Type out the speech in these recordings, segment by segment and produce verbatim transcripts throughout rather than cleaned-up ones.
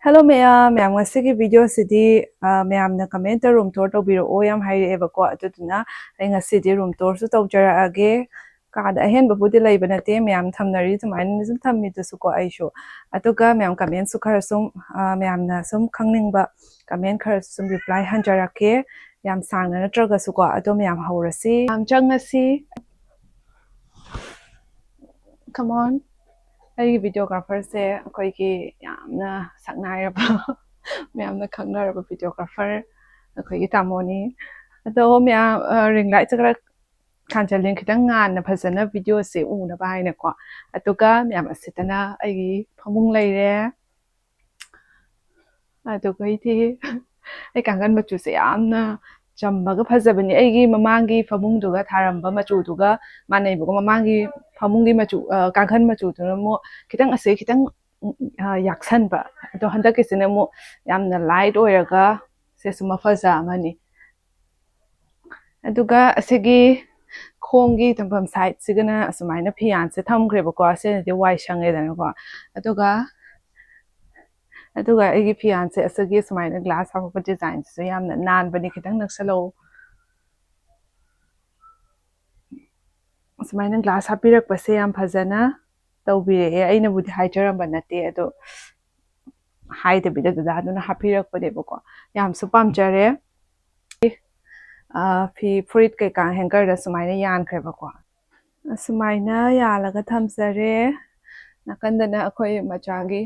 Hello ꯃꯌꯥꯝ, ꯃꯌꯥꯝ ꯉꯁꯤꯒꯤ video ꯁꯤꯗꯤ, ꯑ, ꯃꯌꯥꯝꯅ comment ꯇ room tour ꯇꯧꯕꯤꯔꯛꯑꯣ ꯌꯥꯝ ꯍꯥꯏꯔꯛꯑꯦꯕꯀꯣ꯫ ꯑꯗꯨꯗꯨꯅ ꯑꯩ ꯉꯁꯤꯗꯤ room tour ꯁꯨ ꯇꯧꯖꯔꯛꯑꯒꯦ꯫ ꯀꯥꯗ ꯑꯍꯦꯟꯕꯕꯨꯗꯤ ꯂꯩꯕ ꯅꯠꯇꯦ, ꯃꯌꯥꯝ ꯊꯝꯅꯔꯤ ꯑꯗꯨꯃꯥꯏꯅ ꯁꯨꯝ ꯊꯝꯃꯤꯗꯨꯁꯨꯀꯣ ꯑꯩꯁꯨ꯫ ꯑꯗꯨꯒ ꯃꯌꯥꯝ comment ꯁꯨ ꯈꯔ ꯁꯨꯝ, ꯑ, ꯃꯌꯥꯝꯅ ꯁꯨꯝ ꯈꯪꯅꯤꯡꯕ comment ꯈꯔꯁꯨ ꯁꯨꯝ reply ꯍꯟꯖꯔꯛꯀꯦ꯫ ꯌꯥꯝ ꯁꯥꯡꯅ ꯅꯠꯇ꯭ꯔꯒꯁꯨꯀꯣ, ꯑꯗꯣ ꯃꯌꯥꯝ ꯍꯧꯔꯁꯤ꯫ ꯃꯌꯥꯝ ꯆꯪꯉꯁꯤ꯫ Come on꯫ ꯑꯩꯒꯤ videographer ꯁꯦ ꯑꯩꯈꯣꯏꯒꯤ ꯌꯥꯝꯅ ꯁꯛꯅꯥꯏꯔꯕ, ꯃꯌꯥꯝꯅ ꯈꯪꯅꯔꯕ videographer ꯑꯩꯈꯣꯏꯒꯤ ꯇꯥꯃꯣꯅꯤ꯫ ꯑꯗꯣ ꯃꯌꯥꯝ, ꯑ, ring light ꯁꯦ ꯈꯔ ꯈꯥꯟꯖꯜꯂꯤ, ꯈꯤꯇꯪ ꯉꯥꯟꯅ ꯐꯖꯅ video ꯁꯦ ꯎꯅꯕ ꯍꯥꯏꯅꯀꯣ꯫ ꯑꯗꯨꯒ ꯃꯌꯥꯝ ꯑꯁꯤꯗꯅ ꯑꯩꯒꯤ ꯐꯃꯨꯡ ꯂꯩꯔꯦ꯫ ꯑꯗꯨꯒꯩꯗꯤ ꯑꯩ ꯀꯥꯡꯈꯟ ꯃꯆꯨꯁꯦ ꯌꯥꯝꯅ ꯆꯝꯕꯒ ꯐꯖꯕꯅꯤ꯫ ꯑꯩꯒꯤ ꯃꯃꯥꯡꯒꯤ ꯐꯃꯨꯡꯗꯨꯒ ꯊꯥꯔꯝꯕ ꯃꯆꯨꯗꯨꯒ ꯃꯥꯟꯅꯩꯕꯀꯣ꯫ ꯃꯃꯥꯡꯒꯤ ꯐꯃꯨꯡꯒꯤ ꯃꯆꯨ, ꯑ, ꯀꯥꯡꯈꯟ ꯃꯆꯨꯗꯨꯅ ꯑꯃꯨꯛ ꯈꯤꯇꯪ ꯑꯁꯤ ꯈꯤꯇꯪ, ꯎꯝ, ꯑ, ꯌꯥꯛꯁꯟꯕ꯫ ꯑꯗꯣ ꯍꯟꯗꯛꯀꯤꯁꯤꯅ ꯑꯃꯨꯛ ꯌꯥꯝꯅ light ꯑꯣꯏꯔꯒ ꯁꯤꯁꯨ ꯃꯐꯖ ꯑꯃꯅꯤ꯫ ꯑꯗꯨꯒ ꯑꯁꯤꯒꯤ ꯈꯣꯡꯒꯤ ꯊꯝꯐꯝ side ꯁꯤꯒꯅ ꯑꯁꯨꯃꯥꯏꯅ ꯐꯤꯌꯥꯟꯁꯦ ꯊꯝꯈ꯭ꯔꯦꯕꯀꯣ꯫ ꯑꯁꯤꯅꯗꯤ ꯋꯥꯏ ꯁꯪꯉꯦꯗꯅꯀꯣ꯫ ꯑꯗꯨꯒ, ꯑꯗꯨꯒ ꯑꯩꯒꯤ ꯐꯤꯌꯥꯟꯁꯦ ꯑꯁꯤꯒꯤ ꯁꯨꯃꯥꯏꯅ glass ꯍꯥꯞꯄꯛꯄ design ꯁꯤꯁꯨ ꯌꯥꯝꯅ ꯅꯥꯟꯕꯅꯤ꯫ ꯈꯤꯇꯪ ꯅꯛꯁꯜꯂꯛꯎ꯫ ꯑꯁꯨꯃꯥꯏꯅ glass ꯍꯥꯞꯄꯤꯔꯛꯄꯁꯦ ꯌꯥꯝ ꯐꯖꯅ ꯇꯧꯕꯤꯔꯛꯑꯦ꯫ ꯑꯩꯅꯕꯨꯗꯤ ꯍꯥꯏꯖꯔꯝꯕ ꯅꯠꯇꯦ, ꯑꯗꯣ ꯍꯥꯏꯗꯕꯤꯗ ꯗꯗꯥꯗꯨꯅ ꯍꯥꯞꯄꯤꯔꯛꯄꯅꯦꯕꯀꯣ꯫ ꯌꯥꯝꯁꯨ ꯄꯥꯝꯖꯔꯦ꯫ ꯑ, ꯐꯤ, ꯐꯨꯔꯤꯠ ꯀꯩꯀꯥ hanger ꯗ ꯁꯨꯃꯥꯏꯅ ꯌꯥꯟꯈ꯭ꯔꯦꯕꯀꯣ꯫ ꯑꯁꯨꯃꯥꯏꯅ ꯌꯥꯜꯂꯒ ꯊꯝꯖꯔꯦ꯫ ꯅꯥꯀꯟꯗꯅ ꯑꯩꯈꯣꯏ ꯃꯆꯥꯒꯤ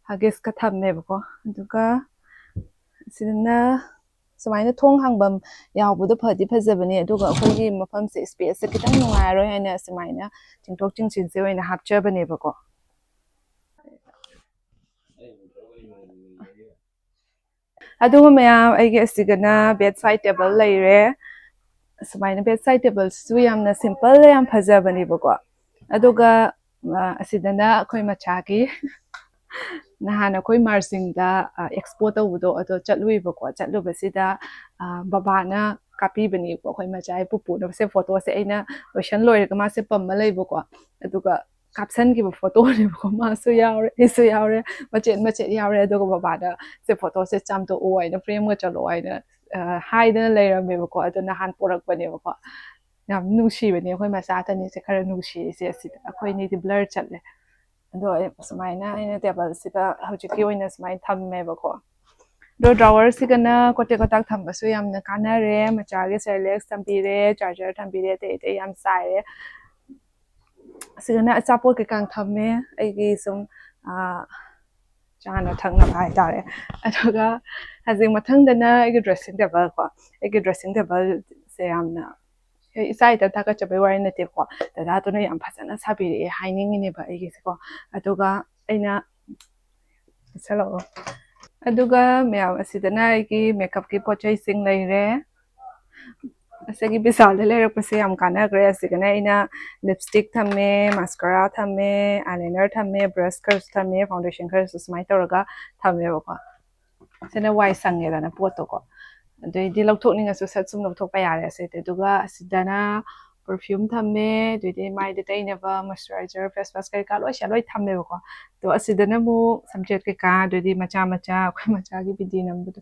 Huggies ꯀ ꯊꯝꯃꯦꯕꯀꯣ꯫ ꯑꯗꯨꯒ ꯁꯤꯗꯅ ꯁꯨꯃꯥꯏꯅ ꯊꯣꯡ ꯍꯥꯡꯐꯝ ꯌꯥꯎꯕꯗꯣ ꯐꯗꯤ ꯐꯖꯕꯅꯦ, ꯑꯗꯨꯒ ꯑꯩꯈꯣꯏꯒꯤ ꯃꯐꯝꯁꯦ space ꯁꯦ ꯈꯤꯇꯪ ꯅꯨꯡꯉꯥꯏꯔꯣꯏ ꯍꯥꯏꯅ ꯁꯨꯃꯥꯏꯅ ꯆꯤꯡꯊꯣꯛ ꯆꯤꯡꯁꯤꯟꯁꯦ ꯑꯣꯏꯅ ꯍꯥꯞꯆꯕꯅꯦꯕꯀꯣ꯫ ꯑꯗꯨꯒ ꯃꯌꯥꯝ, ꯑꯩꯒꯤ ꯑꯁꯤꯒꯅ bedside table ꯂꯩꯔꯦ꯫ ꯁꯨꯃꯥꯏꯅ bedside table ꯁꯤꯁꯨ ꯌꯥꯝꯅ simple, ꯌꯥꯝ ꯐꯖꯕꯅꯦꯕꯀꯣ꯫ ꯑꯗꯨꯒ, ꯑ, ꯑꯁꯤꯗꯅ ꯑꯩꯈꯣꯏ ꯃꯆꯥꯒꯤ ꯅꯍꯥꯟ ꯑꯩꯈꯣꯏ ꯃꯥꯔꯁꯤꯡꯗ, ꯑ, expo ꯇꯧꯕꯗꯣ ꯑꯗꯣ ꯆꯠꯂꯨꯏꯕꯀꯣ꯫ ꯆꯠꯂꯨꯕꯁꯤꯗ, ꯑ, ꯕꯕꯥꯅ ꯀꯥꯞꯄꯤꯕꯅꯦꯕꯀꯣ, ꯑꯩꯈꯣꯏ ꯃꯆꯥꯒꯤ ꯄꯨꯄꯨꯅ꯫ ꯁꯦ photo ꯁꯦ ꯑꯩꯅ ꯂꯣꯏꯁꯟ ꯂꯣꯏꯔꯒ ꯃꯥꯁꯦ ꯄꯝꯃ ꯂꯩꯕꯀꯣ꯫ ꯑꯗꯨꯒ ꯀꯥꯞꯁꯟꯈꯤꯕ ꯐꯣꯇꯣꯅꯦꯕꯀꯣ꯫ ꯃꯥꯁꯨ ꯌꯥꯎꯔꯦ, ꯑꯩꯁꯨ ꯌꯌꯥꯎꯔꯦ, ꯃꯆꯦꯠ ꯃꯆꯦꯠ ꯌꯥꯎꯔꯦ꯫ ꯑꯗꯨꯒ ꯕꯕꯥꯗ "ꯁꯦ ꯐꯣꯇꯣꯁꯦ ꯆꯥꯝꯊꯣꯛꯑꯣ, ꯑꯩꯅ ꯐ꯭ꯔꯦꯝꯒ ꯆꯠꯂꯣ" ꯍꯥꯏꯅ ꯍꯥꯏꯗꯅ ꯂꯩꯔꯝꯃꯦꯕꯀꯣ꯫ ꯑꯗꯨ ꯅꯍꯥꯟ ꯄꯣꯔꯛꯄꯅꯦꯕꯀꯣ꯫ ꯌꯥꯝ ꯅꯨꯡꯁꯤꯕꯅꯦ ꯑꯩꯈꯣꯏ ꯃꯆꯥꯇꯅꯤꯁꯦ ꯈꯔ ꯅꯨꯡꯁꯤꯔꯤꯁꯦ꯫ ꯑꯁꯤꯗ ꯑꯩꯈꯣꯏ ꯑꯅꯤꯗꯤ ꯕ꯭ꯂꯔ ꯆꯠꯂꯦ꯫ ꯑꯗꯣ ꯑꯩ ꯁꯨꯃꯥꯏꯅ ꯑꯩꯅ ꯇꯦꯕꯜꯁꯤꯗ ꯍꯧꯖꯤꯛꯀꯤ ꯑꯣꯏꯅ ꯁꯨꯃꯥꯏꯅ ꯊꯝꯃꯦꯕꯀꯣ꯫ ꯑꯗꯣ ꯗ꯭ꯔꯥꯋꯔꯁꯤꯒꯅ ꯀꯣꯇꯦꯛ ꯀꯣꯇꯥꯛ ꯊꯝꯕꯁꯨ ꯌꯥꯝꯅ ꯀꯥꯟꯅꯔꯦ꯫ ꯃꯆꯥꯒꯤ ꯁꯦꯔꯤꯂꯦꯛꯁ ꯊꯝꯕꯤꯔꯦ, ꯆꯥꯔꯖꯔ ꯊꯝꯕꯤꯔꯦ, ꯑꯇꯩ ꯑꯇꯩ ꯌꯥꯝ ꯆꯥꯏꯔꯦ꯫ ꯑꯁꯤꯗꯅ ꯑꯆꯥꯄꯣꯠ ꯀꯩꯀꯥ ꯊꯝꯃꯦ, ꯑꯩꯒꯤ ꯁꯨꯝ ꯆꯥꯅ ꯊꯛꯅꯕ ꯍꯥꯏꯇꯥꯔꯦ꯫ ꯑꯗꯨꯒ ꯍꯧꯖꯤꯛ ꯃꯊꯪꯗꯅ ꯑꯩꯒꯤ ꯗ꯭ꯔꯦꯁꯤꯡ ꯇꯦꯕꯜ ꯀꯣ꯫ ꯑꯩꯒꯤ ꯗ꯭ꯔꯦꯁꯤꯡ ꯇꯦꯕꯜꯁꯦ ꯌꯥꯝꯅ, ꯏꯆꯥ ꯏꯊꯟ ꯊꯥꯒꯠꯆꯕꯩ ꯋꯥꯔꯤ ꯅꯠꯇꯦꯀꯣ, ꯗꯗꯥꯗꯨꯅ ꯌꯥꯝ ꯐꯖꯅ ꯁꯥꯕꯤꯔꯛꯑꯦ ꯍꯥꯏꯅꯤꯡꯉꯤꯅꯦꯕ ꯑꯩꯒꯤꯁꯦꯀꯣ꯫ ꯑꯗꯨꯒ ꯑꯩꯅ ꯁꯦꯂꯛꯑꯣ꯫ ꯑꯗꯨꯒ ꯃꯌꯥꯝ ꯑꯁꯤꯗꯅ ꯑꯩꯒꯤ ꯃꯦꯀꯞꯀꯤ ꯄꯣꯠ ꯆꯩꯁꯤꯡ ꯂꯩꯔꯦ꯫ ꯑꯁꯤꯒꯤ ꯕꯤꯁꯥꯜꯗ ꯂꯩꯔꯛꯄꯁꯦ ꯌꯥꯝ ꯀꯥꯟꯅꯈ꯭ꯔꯦ꯫ ꯑꯁꯤꯒꯅ ꯑꯩꯅ ꯂꯤꯞꯁꯇꯤꯛ ꯊꯝꯃꯦ, ꯃꯥꯁꯀꯔꯥ ꯊꯝꯃꯦ, ꯑꯥꯏꯂꯥꯏꯅꯔ ꯊꯝꯃꯦ, ꯕ꯭ꯔꯁ ꯈꯔꯁꯨ ꯊꯝꯃꯦ, ꯐꯥꯎꯟꯗꯦꯁꯟ ꯈꯔꯁꯨ ꯁꯨꯃꯥꯏꯅ ꯇꯧꯔꯒ ꯊꯝꯃꯦꯕꯀꯣ꯫ ꯁꯤꯅ ꯋꯥꯏ ꯁꯪꯉꯦꯗꯅ ꯄꯣꯠꯇꯣꯀꯣ꯫ ꯑꯗꯩꯗꯤ ꯂꯧꯊꯣꯛꯅꯤꯡꯉꯁꯨ ꯁꯠ ꯁꯨꯝ ꯂꯧꯊꯣꯛꯄ ꯌꯥꯔꯦ ꯑꯁꯤꯗꯤ꯫ ꯑꯗꯨꯒ ꯑꯁꯤꯗꯅ ꯄꯔꯐ꯭ꯌꯨꯝ ꯊꯝꯃꯦ, ꯑꯗꯩꯗꯤ ꯃꯥꯏꯗ ꯇꯩꯅꯕ ꯃꯣꯏꯆꯔꯥꯏꯖꯔ, ꯐꯦꯁ ꯋꯥꯁ ꯀꯔꯤ ꯀꯔꯥ ꯂꯣꯏ ꯁꯤꯗ ꯂꯣꯏ ꯊꯝꯃꯦꯕꯀꯣ꯫ ꯑꯗꯣ ꯑꯁꯤꯗꯅ ꯑꯃꯨꯛ ꯁꯝꯖꯦꯠ ꯀꯩꯀꯥ, ꯑꯗꯩꯗꯤ ꯃꯆꯥ ꯃꯆꯥ ꯑꯩꯈꯣꯏ ꯃꯆꯥꯒꯤ ꯕꯤꯗꯤ ꯅꯝꯕꯗꯣ꯫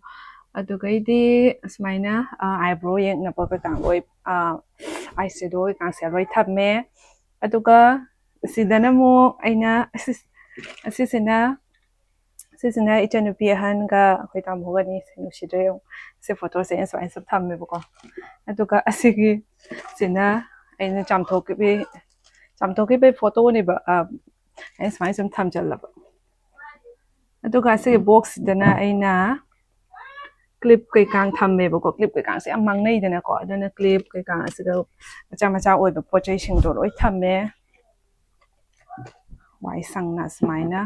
ꯑꯗꯨꯒꯩꯗꯤ ꯑꯁꯨꯃꯥꯏꯅ ꯑꯥꯏꯕ꯭ꯔꯣ ꯌꯦꯛꯅꯕ ꯀꯩꯀꯥ ꯂꯣꯏ, ꯑꯥꯏ ꯁꯦꯗꯣ ꯀꯩꯀꯥꯁꯦ ꯂꯣꯏ ꯊꯝꯃꯦ꯫ ꯑꯗꯨꯒ ꯁꯤꯗꯅ ꯑꯃꯨꯛ ꯑꯩꯅ ꯑꯁꯤ-, ꯑꯁꯤꯁꯤꯅ, ꯁꯤꯁꯤꯅ ꯏꯆꯟꯅꯨꯄꯤ ꯑꯍꯟꯒ ꯑꯩꯈꯣꯏ ꯇꯥꯃꯣꯒꯅꯤ꯫ ꯁꯤ ꯅꯨꯡꯁꯤꯗ꯭ꯔꯦ ꯌꯦꯡꯉꯨ꯫ ꯁꯤ ꯐꯣꯇꯣꯁꯦ ꯑꯩꯅ ꯁꯨꯃꯥꯏꯅ ꯁꯨꯝ ꯊꯝꯃꯦꯕꯀꯣ꯫ ꯑꯗꯨꯒ ꯑꯁꯤꯒꯤ ꯁꯤꯅ ꯑꯩꯅ ꯆꯥꯝꯊꯣꯛꯈꯤꯕ, ꯆꯥꯝꯊꯣꯛꯈꯤꯕꯒꯤ ꯐꯣꯇꯣꯅꯦꯕ꯫ ꯑ, ꯑꯩꯅ ꯁꯨꯃꯥꯏꯅ ꯁꯨꯝ ꯊꯝꯖꯜꯂꯕ꯫ ꯑꯗꯨꯒ ꯑꯁꯤꯒꯤ ꯕꯣꯛꯁꯁꯤꯗꯅ ꯑꯩꯅ ꯀ꯭ꯂꯤꯞ ꯀꯩꯀꯥ ꯊꯝꯃꯦꯕꯀꯣ꯫ ꯀ꯭ꯂꯤꯞ ꯀꯩꯀꯥꯁꯦ ꯌꯥꯝ ꯃꯥꯡꯅꯩꯗꯅꯀꯣ꯫ ꯑꯗꯨꯅ ꯀ꯭ꯂꯤꯞ ꯀꯩꯀꯥ ꯑꯁꯤꯗ ꯃꯆꯥ ꯃꯆꯥ ꯑꯣꯏꯕ ꯄꯣꯠ ꯆꯩꯁꯤꯡꯗꯣ ꯂꯣꯏ ꯊꯝꯃꯦ꯫ ꯋꯥꯏ ꯁꯪꯅ ꯁꯨꯃꯥꯏꯅ꯫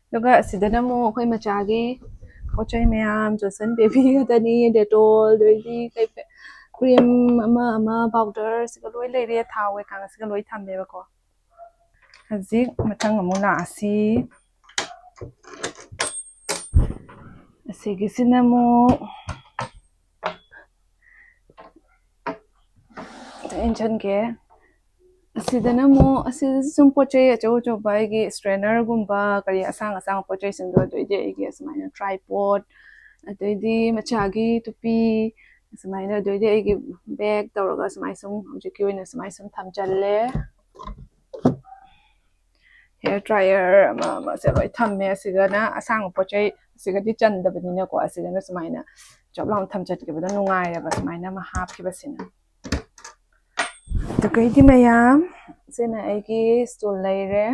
ꯑꯗꯨꯒ ꯑꯁꯤꯗꯅ ꯑꯃꯨꯛ ꯑꯩꯈꯣꯏ ꯃꯆꯥꯒꯤ ꯄꯣꯠ ꯆꯩ ꯃꯌꯥꯝ, ꯖꯣꯟꯁꯟ ꯕꯦꯕꯤ ꯈꯛꯇꯅꯤ, ꯗꯦꯇꯣꯜ, ꯑꯗꯩꯗꯤ ꯀꯩ, ꯀ꯭ꯔꯤꯝ ꯑꯃ ꯑꯃ, ꯄꯥꯎꯗꯔꯁꯤꯒ ꯂꯣꯏ ꯂꯩꯔꯦ, ꯊꯥꯎ ꯀꯩꯀꯥꯁꯤꯒ ꯂꯣꯏ ꯊꯝꯃꯦꯕꯀꯣ꯫ ꯍꯧꯖꯤꯛ ꯃꯊꯪ ꯑꯃꯨꯛ ꯂꯥꯛꯑꯁꯤ꯫ ꯑꯁꯤꯒꯤꯁꯤꯅ ꯑꯃꯨꯛ ꯏꯟꯁꯤꯟꯒꯦ꯫ ꯑꯁꯤꯗꯅ ꯑꯃꯨꯛ, ꯑꯁꯤꯗꯁꯨ ꯁꯨꯝ ꯄꯣꯠ ꯆꯩ ꯑꯆꯧ ꯑꯆꯧꯕ, ꯑꯩꯒꯤ ꯁ꯭ꯇ꯭ꯔꯦꯅꯔꯒꯨꯝꯕ, ꯀꯔꯤ ꯑꯁꯥꯡ ꯑꯁꯥꯡꯕ ꯄꯣꯠ ꯆꯩꯁꯤꯡꯗꯣ, ꯑꯗꯩꯗꯤ ꯑꯩꯒꯤ ꯑꯁꯨꯃꯥꯏꯅ ꯇ꯭ꯔꯥꯏꯄꯣꯠ, ꯑꯗꯩꯗꯤ ꯃꯆꯥꯒꯤ ꯇꯨꯄꯤ, ꯑꯁꯨꯃꯥꯏꯅ, ꯑꯗꯩꯗꯤ ꯑꯩꯒꯤ ꯕꯦꯒ ꯇꯧꯔꯒ ꯁꯨꯃꯥꯏ ꯁꯨꯝ ꯍꯧꯖꯤꯛꯀꯤ ꯑꯣꯏꯅ ꯁꯨꯃꯥꯏ ꯁꯨꯝ ꯊꯝꯖꯜꯂꯦ꯫ ꯍꯦꯌꯔ ꯗ꯭ꯔꯥꯏꯌꯔ ꯑꯃ ꯑꯃꯁꯦ ꯂꯣꯏ ꯊꯝꯃꯦ꯫ ꯑꯁꯤꯗꯅ ꯑꯁꯥꯡꯕ ꯄꯣꯠ ꯆꯩ ꯑꯁꯤꯒꯗꯤ ꯆꯟꯗꯕꯅꯤꯅꯀꯣ, ꯑꯁꯤꯗꯅ ꯁꯨꯃꯥꯏꯅ ꯆꯞ ꯂꯥꯎꯅ ꯊꯝꯖꯟꯈꯤꯕꯗꯣ ꯅꯨꯡꯉꯥꯏꯌꯦꯕ, ꯁꯨꯃꯥꯏꯅ ꯑꯃ ꯍꯥꯞꯈꯤꯕꯁꯤꯅ꯫ ꯑꯗꯨꯒꯩꯗꯤ ꯃꯌꯥꯝ, ꯁꯤꯅ ꯑꯩꯒꯤ ꯁ꯭ꯇꯨꯜ ꯂꯩꯔꯦ꯫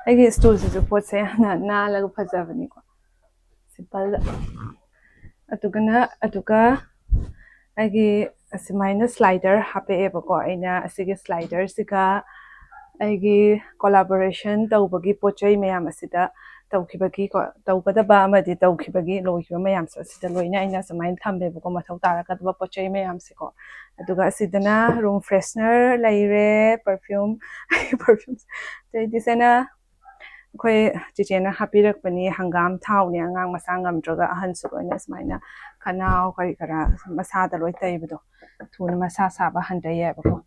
ꯑꯩꯒꯤ ꯁ꯭ꯇꯨꯜꯁꯤꯁꯨ ꯄꯣꯠꯁꯦ ꯌꯥꯝꯅ ꯅꯥꯜꯂꯒ ꯐꯖꯕꯅꯤꯀꯣ, ꯁꯤꯝꯄꯜꯗ꯫ ꯑꯗꯨꯒꯅ, ꯑꯗꯨꯒ ꯑꯩꯒꯤ ꯑꯁꯨꯃꯥꯏꯅ ꯁ꯭ꯂꯥꯏꯗꯔ ꯍꯥꯞꯄꯛꯑꯦꯕꯀꯣ꯫ ꯑꯩꯅ ꯑꯁꯤꯒꯤ ꯁ꯭ꯂꯥꯏꯗꯔꯁꯤꯒ ꯑꯩꯒꯤ ꯀꯣꯂꯥꯕꯣꯔꯦꯁꯟ ꯇꯧꯕꯒꯤ ꯄꯣꯠ ꯆꯩ ꯃꯌꯥꯝ ꯑꯁꯤꯗ ꯇꯧꯈꯤꯕꯒꯤꯀꯣ, ꯇꯧꯒꯗꯕ ꯑꯃꯗꯤ ꯇꯧꯈꯤꯕꯒꯤ ꯂꯣꯏꯈꯤꯕ ꯃꯌꯥꯝꯁꯨ ꯑꯁꯤꯗ ꯂꯣꯏꯅ ꯑꯩꯅ ꯁꯨꯃꯥꯏꯅ ꯊꯝꯃꯦꯕꯀꯣ, ꯃꯊꯧ ꯇꯥꯔꯛꯀꯗꯕ ꯄꯣꯠ ꯆꯩ ꯃꯌꯥꯝꯁꯦꯀꯣ꯫ ꯑꯗꯨꯒ ꯑꯁꯤꯗꯅ ꯔꯨꯝ ꯐ꯭ꯔꯦꯁꯅꯔ ꯂꯩꯔꯦ, ꯄꯔꯐ꯭ꯌꯨꯝ, ꯄꯔꯐ꯭ꯌꯨꯝ, ꯑꯗꯩꯗꯤ ꯁꯤꯅ ꯑꯩꯈꯣꯏ ꯆꯤꯆꯦꯅ ꯍꯥꯞꯄꯤꯔꯛꯄꯅꯤ, ꯍꯪꯒꯥꯝ ꯊꯥꯎꯅꯦ, ꯑꯉꯥꯡ ꯃꯁꯥ ꯉꯝꯗ꯭ꯔꯒ ꯑꯍꯟꯁꯨ ꯂꯣꯏꯅ ꯁꯨꯃꯥꯏꯅ ꯈꯅꯥꯎ ꯀꯔꯤ ꯀꯔꯥ ꯃꯁꯥꯗ ꯂꯣꯏ ꯇꯩꯕꯗꯣ, ꯊꯨꯅ ꯃꯁꯥ ꯁꯥꯕ ꯍꯟꯊꯩ ꯍꯥꯏꯕꯀꯣ꯫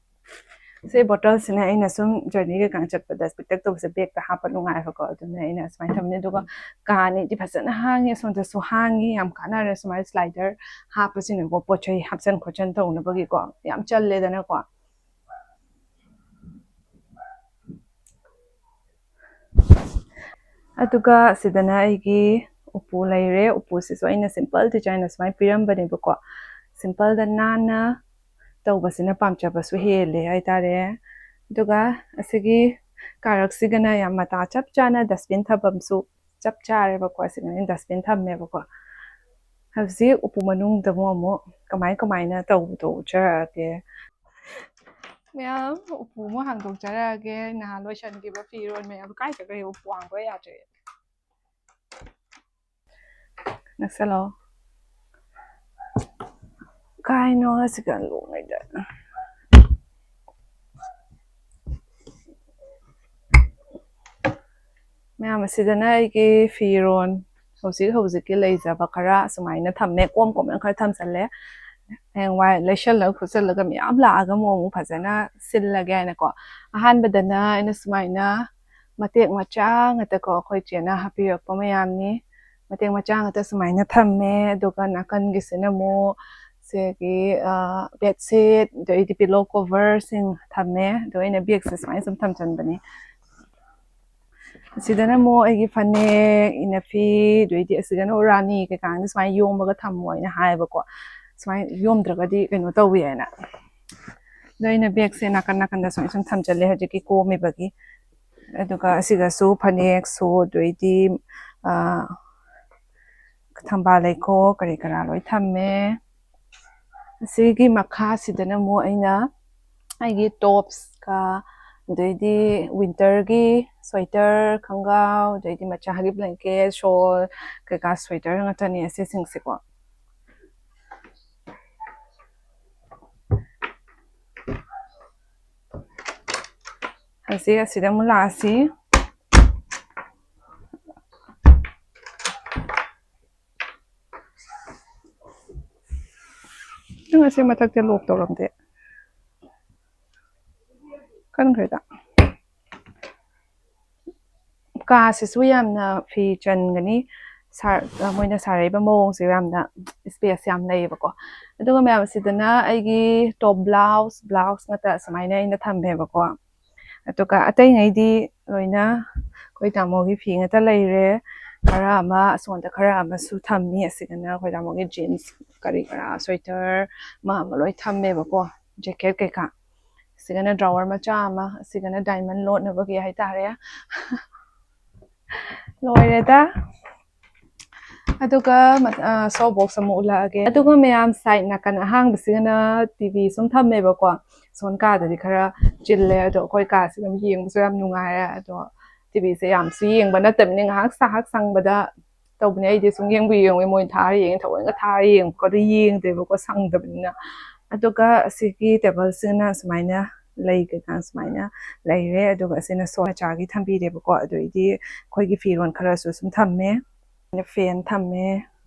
ꯁꯤ ꯕꯣꯇꯜꯁꯤꯅ ꯑꯩꯅ ꯁꯨꯝ ꯖꯔꯅꯤ ꯀꯩꯀꯥ ꯆꯠꯄꯗ ꯄꯤꯛꯇꯛ ꯇꯧꯕꯁꯦ ꯕꯦꯒꯇ ꯍꯥꯞꯄ ꯅꯨꯡꯉꯥꯏꯕꯀꯣ, ꯑꯗꯨꯅ ꯑꯩꯅ ꯁꯨꯃꯥꯏꯅ ꯊꯝꯕꯅꯤ꯫ ꯑꯗꯨꯒ ꯀꯥ ꯑꯅꯤꯗꯤ ꯐꯖꯅ ꯍꯥꯡꯉꯤ, ꯑꯁꯣꯝꯗꯁꯨ ꯍꯥꯡꯉꯤ, ꯌꯥꯝ ꯀꯥꯟꯅꯔꯦ ꯁꯨꯃꯥꯏꯅ ꯁ꯭ꯂꯥꯏꯗꯔ ꯍꯥꯞꯄꯁꯤꯅꯀꯣ, ꯄꯣꯠ ꯆꯩ ꯍꯥꯞꯆꯟ ꯈꯣꯠꯆꯟ ꯇꯧꯅꯕꯒꯤꯀꯣ, ꯌꯥꯝ ꯆꯜꯂꯦꯗꯅꯀꯣ꯫ ꯑꯗꯨꯒ ꯑꯁꯤꯗꯅ ꯑꯩꯒꯤ ꯎꯄꯨ ꯂꯩꯔꯦ꯫ ꯎꯄꯨꯁꯤꯁꯨ ꯑꯩꯅ ꯁꯤꯝꯄꯜ ꯗꯤꯖꯥꯏꯟ ꯑꯁꯨꯃꯥꯏꯅ ꯄꯤꯔꯝꯕꯅꯦꯕꯀꯣ꯫ ꯁꯤꯝꯄꯜꯗ ꯅꯥꯟꯅ ꯇꯧꯕꯁꯤꯅ ꯄꯥꯝꯖꯕꯁꯨ ꯍꯦꯜꯂꯦ ꯍꯥꯏꯇꯥꯔꯦ꯫ ꯑꯗꯨꯒ ꯑꯁꯤꯒꯤ ꯀꯥꯔꯛꯁꯤꯒꯅ ꯌꯥꯝ ꯃꯇꯥ ꯆꯞ ꯆꯥꯅ ꯗꯁꯕꯤꯟ ꯊꯝꯐꯝꯁꯨ ꯆꯞ ꯆꯥꯔꯦꯕꯀꯣ꯫ ꯑꯁꯤꯗ ꯑꯩꯅ ꯗꯁꯕꯤꯟ ꯊꯝꯃꯦꯕꯀꯣ꯫ ꯍꯧꯖꯤꯛ ꯎꯄꯨ ꯃꯅꯨꯡꯗ ꯑꯃꯨꯛ, ꯑꯃꯨꯛ ꯀꯃꯥꯏ ꯀꯃꯥꯏꯅ ꯇꯧꯕꯗꯣ ꯎꯠꯆꯔꯛꯑꯒꯦ꯫ ꯃꯌꯥꯝ, ꯎꯄꯨ ꯑꯃꯨꯛ ꯍꯥꯡꯗꯣꯛꯆꯔꯛꯑꯒꯦ꯫ ꯅꯍꯥꯟ ꯂꯣꯏꯁꯟꯈꯤꯕ ꯐꯤꯔꯣꯜ ꯃꯌꯥꯝ ꯀꯥꯏ ꯆꯠꯈ꯭ꯔꯦ? ꯎꯄꯨ ꯍꯥꯡꯕ ꯌꯥꯗ꯭ꯔꯦ꯫ ꯅꯛꯁꯜꯂꯣ꯫ ꯀꯥꯏꯅꯣ ꯑꯁꯤꯒ ꯂꯣꯡꯉꯩꯗ꯫ ꯃꯌꯥꯝ, ꯑꯁꯤꯗꯅ ꯑꯩꯒꯤ ꯐꯤꯔꯣꯜ, ꯍꯧꯖꯤꯛ ꯍꯧꯖꯤꯛꯀꯤ ꯂꯩꯖꯕ ꯈꯔ ꯁꯨꯃꯥꯏꯅ ꯊꯝꯃꯦ, ꯀꯣꯝ ꯀꯣꯝꯅ ꯈꯔ ꯊꯝꯖꯜꯂꯦ꯫ ꯍꯌꯦꯡꯋꯥꯏ ꯂꯩꯁꯜꯂꯒ ꯈꯣꯠꯆꯜꯂꯒ ꯃꯌꯥꯝ ꯂꯥꯛꯑꯒ ꯑꯃꯨꯛ ꯑꯃꯨꯛ ꯐꯖꯅ ꯁꯤꯜꯂꯒꯦ ꯍꯥꯏꯅꯀꯣ꯫ ꯑꯍꯥꯟꯕꯗꯅ ꯑꯩꯅ ꯁꯨꯃꯥꯏꯅ ꯃꯇꯦꯛ ꯃꯆꯥ ꯉꯥꯛꯇꯀꯣ, ꯑꯩꯈꯣꯏ ꯆꯦꯅ ꯍꯥꯞꯄꯤꯔꯛꯄ ꯃꯌꯥꯝꯅꯤ꯫ ꯃꯇꯦꯛ ꯃꯆꯥ ꯉꯥꯛꯇ ꯁꯨꯃꯥꯏꯅ ꯊꯝꯃꯦ꯫ ꯑꯗꯨꯒ ꯅꯥꯀꯟꯒꯤꯁꯤꯅ ꯑꯃꯨꯛ ꯁꯤꯒꯤ, ꯑ, bedsheet, ꯑꯗꯩꯗꯤ pillow coverꯁꯤꯡ ꯊꯝꯃꯦ꯫ ꯑꯗꯣ ꯑꯩꯅ bagꯁꯦ ꯁꯨꯃꯥꯏꯅ ꯁꯨꯝ ꯊꯝꯖꯟꯕꯅꯤ꯫ ꯑꯁꯤꯗꯅ ꯑꯃꯨꯛ ꯑꯩꯒꯤ ꯐꯅꯦꯛ, ꯏꯅꯐꯤ, ꯑꯗꯩꯗꯤ ꯑꯁꯤꯗꯅ ꯔꯥꯅꯤ ꯀꯩꯀꯥꯁꯦ ꯁꯨꯃꯥꯏꯅ ꯌꯣꯝꯃꯒ ꯊꯝꯃꯣ ꯍꯥꯏꯅ ꯍꯥꯏꯕꯀꯣ꯫ ꯁꯨꯃꯥꯏꯅ ꯌꯣꯝꯗ꯭ꯔꯒꯗꯤ ꯀꯩꯅꯣ ꯇꯧꯋꯤ ꯍꯥꯏꯅ꯫ ꯑꯗꯣ ꯑꯩꯅ bagꯁꯦ ꯅꯥꯀꯟ ꯅꯥꯀꯟꯗ ꯁꯨꯃꯥꯏꯅ ꯁꯨꯝ ꯊꯝꯖꯜꯂꯦ ꯍꯧꯖꯤꯛꯀꯤ ꯀꯣꯝꯃꯤꯕꯒꯤ꯫ ꯑꯗꯨꯒ ꯑꯁꯤꯒꯁꯨ ꯐꯅꯦꯛ, suit, ꯑꯗꯩꯗꯤ, ꯑ, ꯊꯝꯕꯥꯜ ꯂꯩꯈꯣꯛ ꯀꯔꯤ ꯀꯔꯥ ꯂꯣꯏ ꯊꯝꯃꯦ꯫ ꯑꯁꯤꯒꯤ ꯃꯈꯥꯁꯤꯗꯅ ꯑꯃꯨꯛ ꯑꯩꯅ ꯑꯩꯒꯤ topsꯀ, ꯑꯗꯩꯗꯤ winterꯒꯤ sweater, ꯈꯣꯡꯒ꯭ꯔꯥꯎ, ꯑꯗꯩꯗꯤ ꯃꯆꯥꯒꯤ blanket, shawl ꯀꯩꯀꯥ sweater ꯉꯥꯛꯇꯅꯦ ꯑꯁꯤꯁꯤꯡꯁꯦꯀꯣ꯫ ꯑꯁꯤ, ꯑꯁꯤꯗ ꯑꯃꯨꯛ ꯂꯥꯛꯑꯁꯤ꯫ ꯅꯪ ꯑꯁꯤ ꯃꯊꯛꯇ lock ꯇꯧꯔꯝꯗꯦ꯫ ꯀꯟꯈ꯭ꯔꯦꯗ꯫ ꯀꯥꯁꯤꯁꯨ ꯌꯥꯝꯅ ꯐꯤ ꯆꯟꯒꯅꯤ꯫ ꯁꯥ-, ꯃꯣꯏꯅ ꯁꯥꯔꯛꯏꯕ ꯃꯑꯣꯡꯁꯦ ꯌꯥꯝꯅ space ꯌꯥꯝ ꯂꯩꯌꯦꯕꯀꯣ꯫ ꯑꯗꯨꯒ ꯃꯌꯥꯝꯁꯤꯗꯅ ꯑꯩꯒꯤ top blouse, blouse ꯉꯥꯛꯇ ꯁꯨꯃꯥꯏꯅ ꯑꯩꯅ ꯊꯝꯃꯦꯕꯀꯣ꯫ ꯑꯗꯨꯒ ꯑꯇꯩꯉꯩꯗꯤ ꯂꯣꯏꯅ ꯑꯩꯈꯣꯏ ꯇꯥꯃꯣꯒꯤ ꯐꯤ ꯉꯥꯛꯇ ꯂꯩꯔꯦ꯫ ꯈꯔ ꯑꯃ ꯑꯁꯣꯝꯗ ꯈꯔ ꯑꯃꯁꯨ ꯊꯝꯃꯤ꯫ ꯑꯁꯤꯗꯅ ꯑꯩꯈꯣꯏ ꯇꯥꯃꯣꯒꯤ jeans ꯀꯔꯤ ꯀꯔꯥ, sweater ꯑꯃ ꯑꯃ ꯂꯣꯏ ꯊꯝꯃꯦꯕꯀꯣ, jacket ꯀꯩꯀꯥ꯫ ꯑꯁꯤꯒꯅ drawer ꯃꯆꯥ ꯑꯃ, ꯑꯁꯤꯒꯅ diamond ꯂꯣꯠꯅꯕꯒꯤ ꯍꯥꯏꯇꯥꯔꯦ꯫ ꯂꯣꯏꯔꯦꯗ꯫ ꯑꯗꯨꯒ ꯃ-, ꯑ, soap box ꯑꯃꯨꯛ ꯎꯠꯂꯛꯑꯒꯦ꯫ ꯑꯗꯨꯒ ꯃꯌꯥꯝ side ꯅꯥꯀꯟ ꯑꯍꯥꯡꯕꯁꯤꯒꯅ TV ꯁꯨꯝ ꯊꯝꯃꯦꯕꯀꯣ꯫ ꯁꯣꯝ ꯀꯥꯗꯗꯤ ꯈꯔ ꯆꯤꯜꯂꯦ, ꯑꯗꯣ ꯑꯩꯈꯣꯏ ꯀꯥꯁꯤ ꯑꯗꯨꯝ ꯌꯦꯡꯕꯁꯨ ꯌꯥꯝ ꯅꯨꯡꯉꯥꯏꯔꯦ꯫ ꯑꯗꯣ TVꯁꯦ ꯌꯥꯝꯁꯨ ꯌꯦꯡꯕ ꯅꯠꯇꯕꯅꯤ, ꯉꯥꯏꯍꯥꯛ ꯉꯥꯏꯍꯥꯛ ꯁꯪꯕꯗ ꯇꯧꯕꯅꯦ꯫ ꯑꯩꯗꯤ ꯁꯨꯝ ꯌꯦꯡꯕꯨ ꯌꯦꯡꯉꯨꯏ, ꯃꯣꯏ ꯊꯥꯔ ꯌꯦꯡꯉꯦ, ꯊꯑꯣꯏꯅ ꯊꯥꯔ ꯌꯦꯡꯕꯒꯗꯣ ꯌꯦꯡꯗꯦꯕꯀꯣ, ꯁꯪꯗꯕꯅꯤꯅ꯫ ꯑꯗꯨꯒ ꯑꯁꯤꯒꯤ tableꯁꯤꯅ ꯁꯨꯃꯥꯏꯅ ꯂꯩ ꯀꯩꯀꯥ ꯁꯨꯃꯥꯏꯅ ꯂꯩꯔꯦ꯫ ꯑꯗꯨꯒ ꯑꯁꯤꯅ soap ꯃꯆꯥꯒꯤ ꯊꯝꯕꯤꯔꯦꯕꯀꯣ꯫ ꯑꯗꯨꯗꯩꯗꯤ ꯑꯩꯈꯣꯏꯒꯤ ꯐꯤꯔꯣꯜ ꯈꯔꯁꯨ ꯁꯨꯝ ꯊꯝꯃꯦ꯫ Fan ꯊꯝꯃꯦ꯫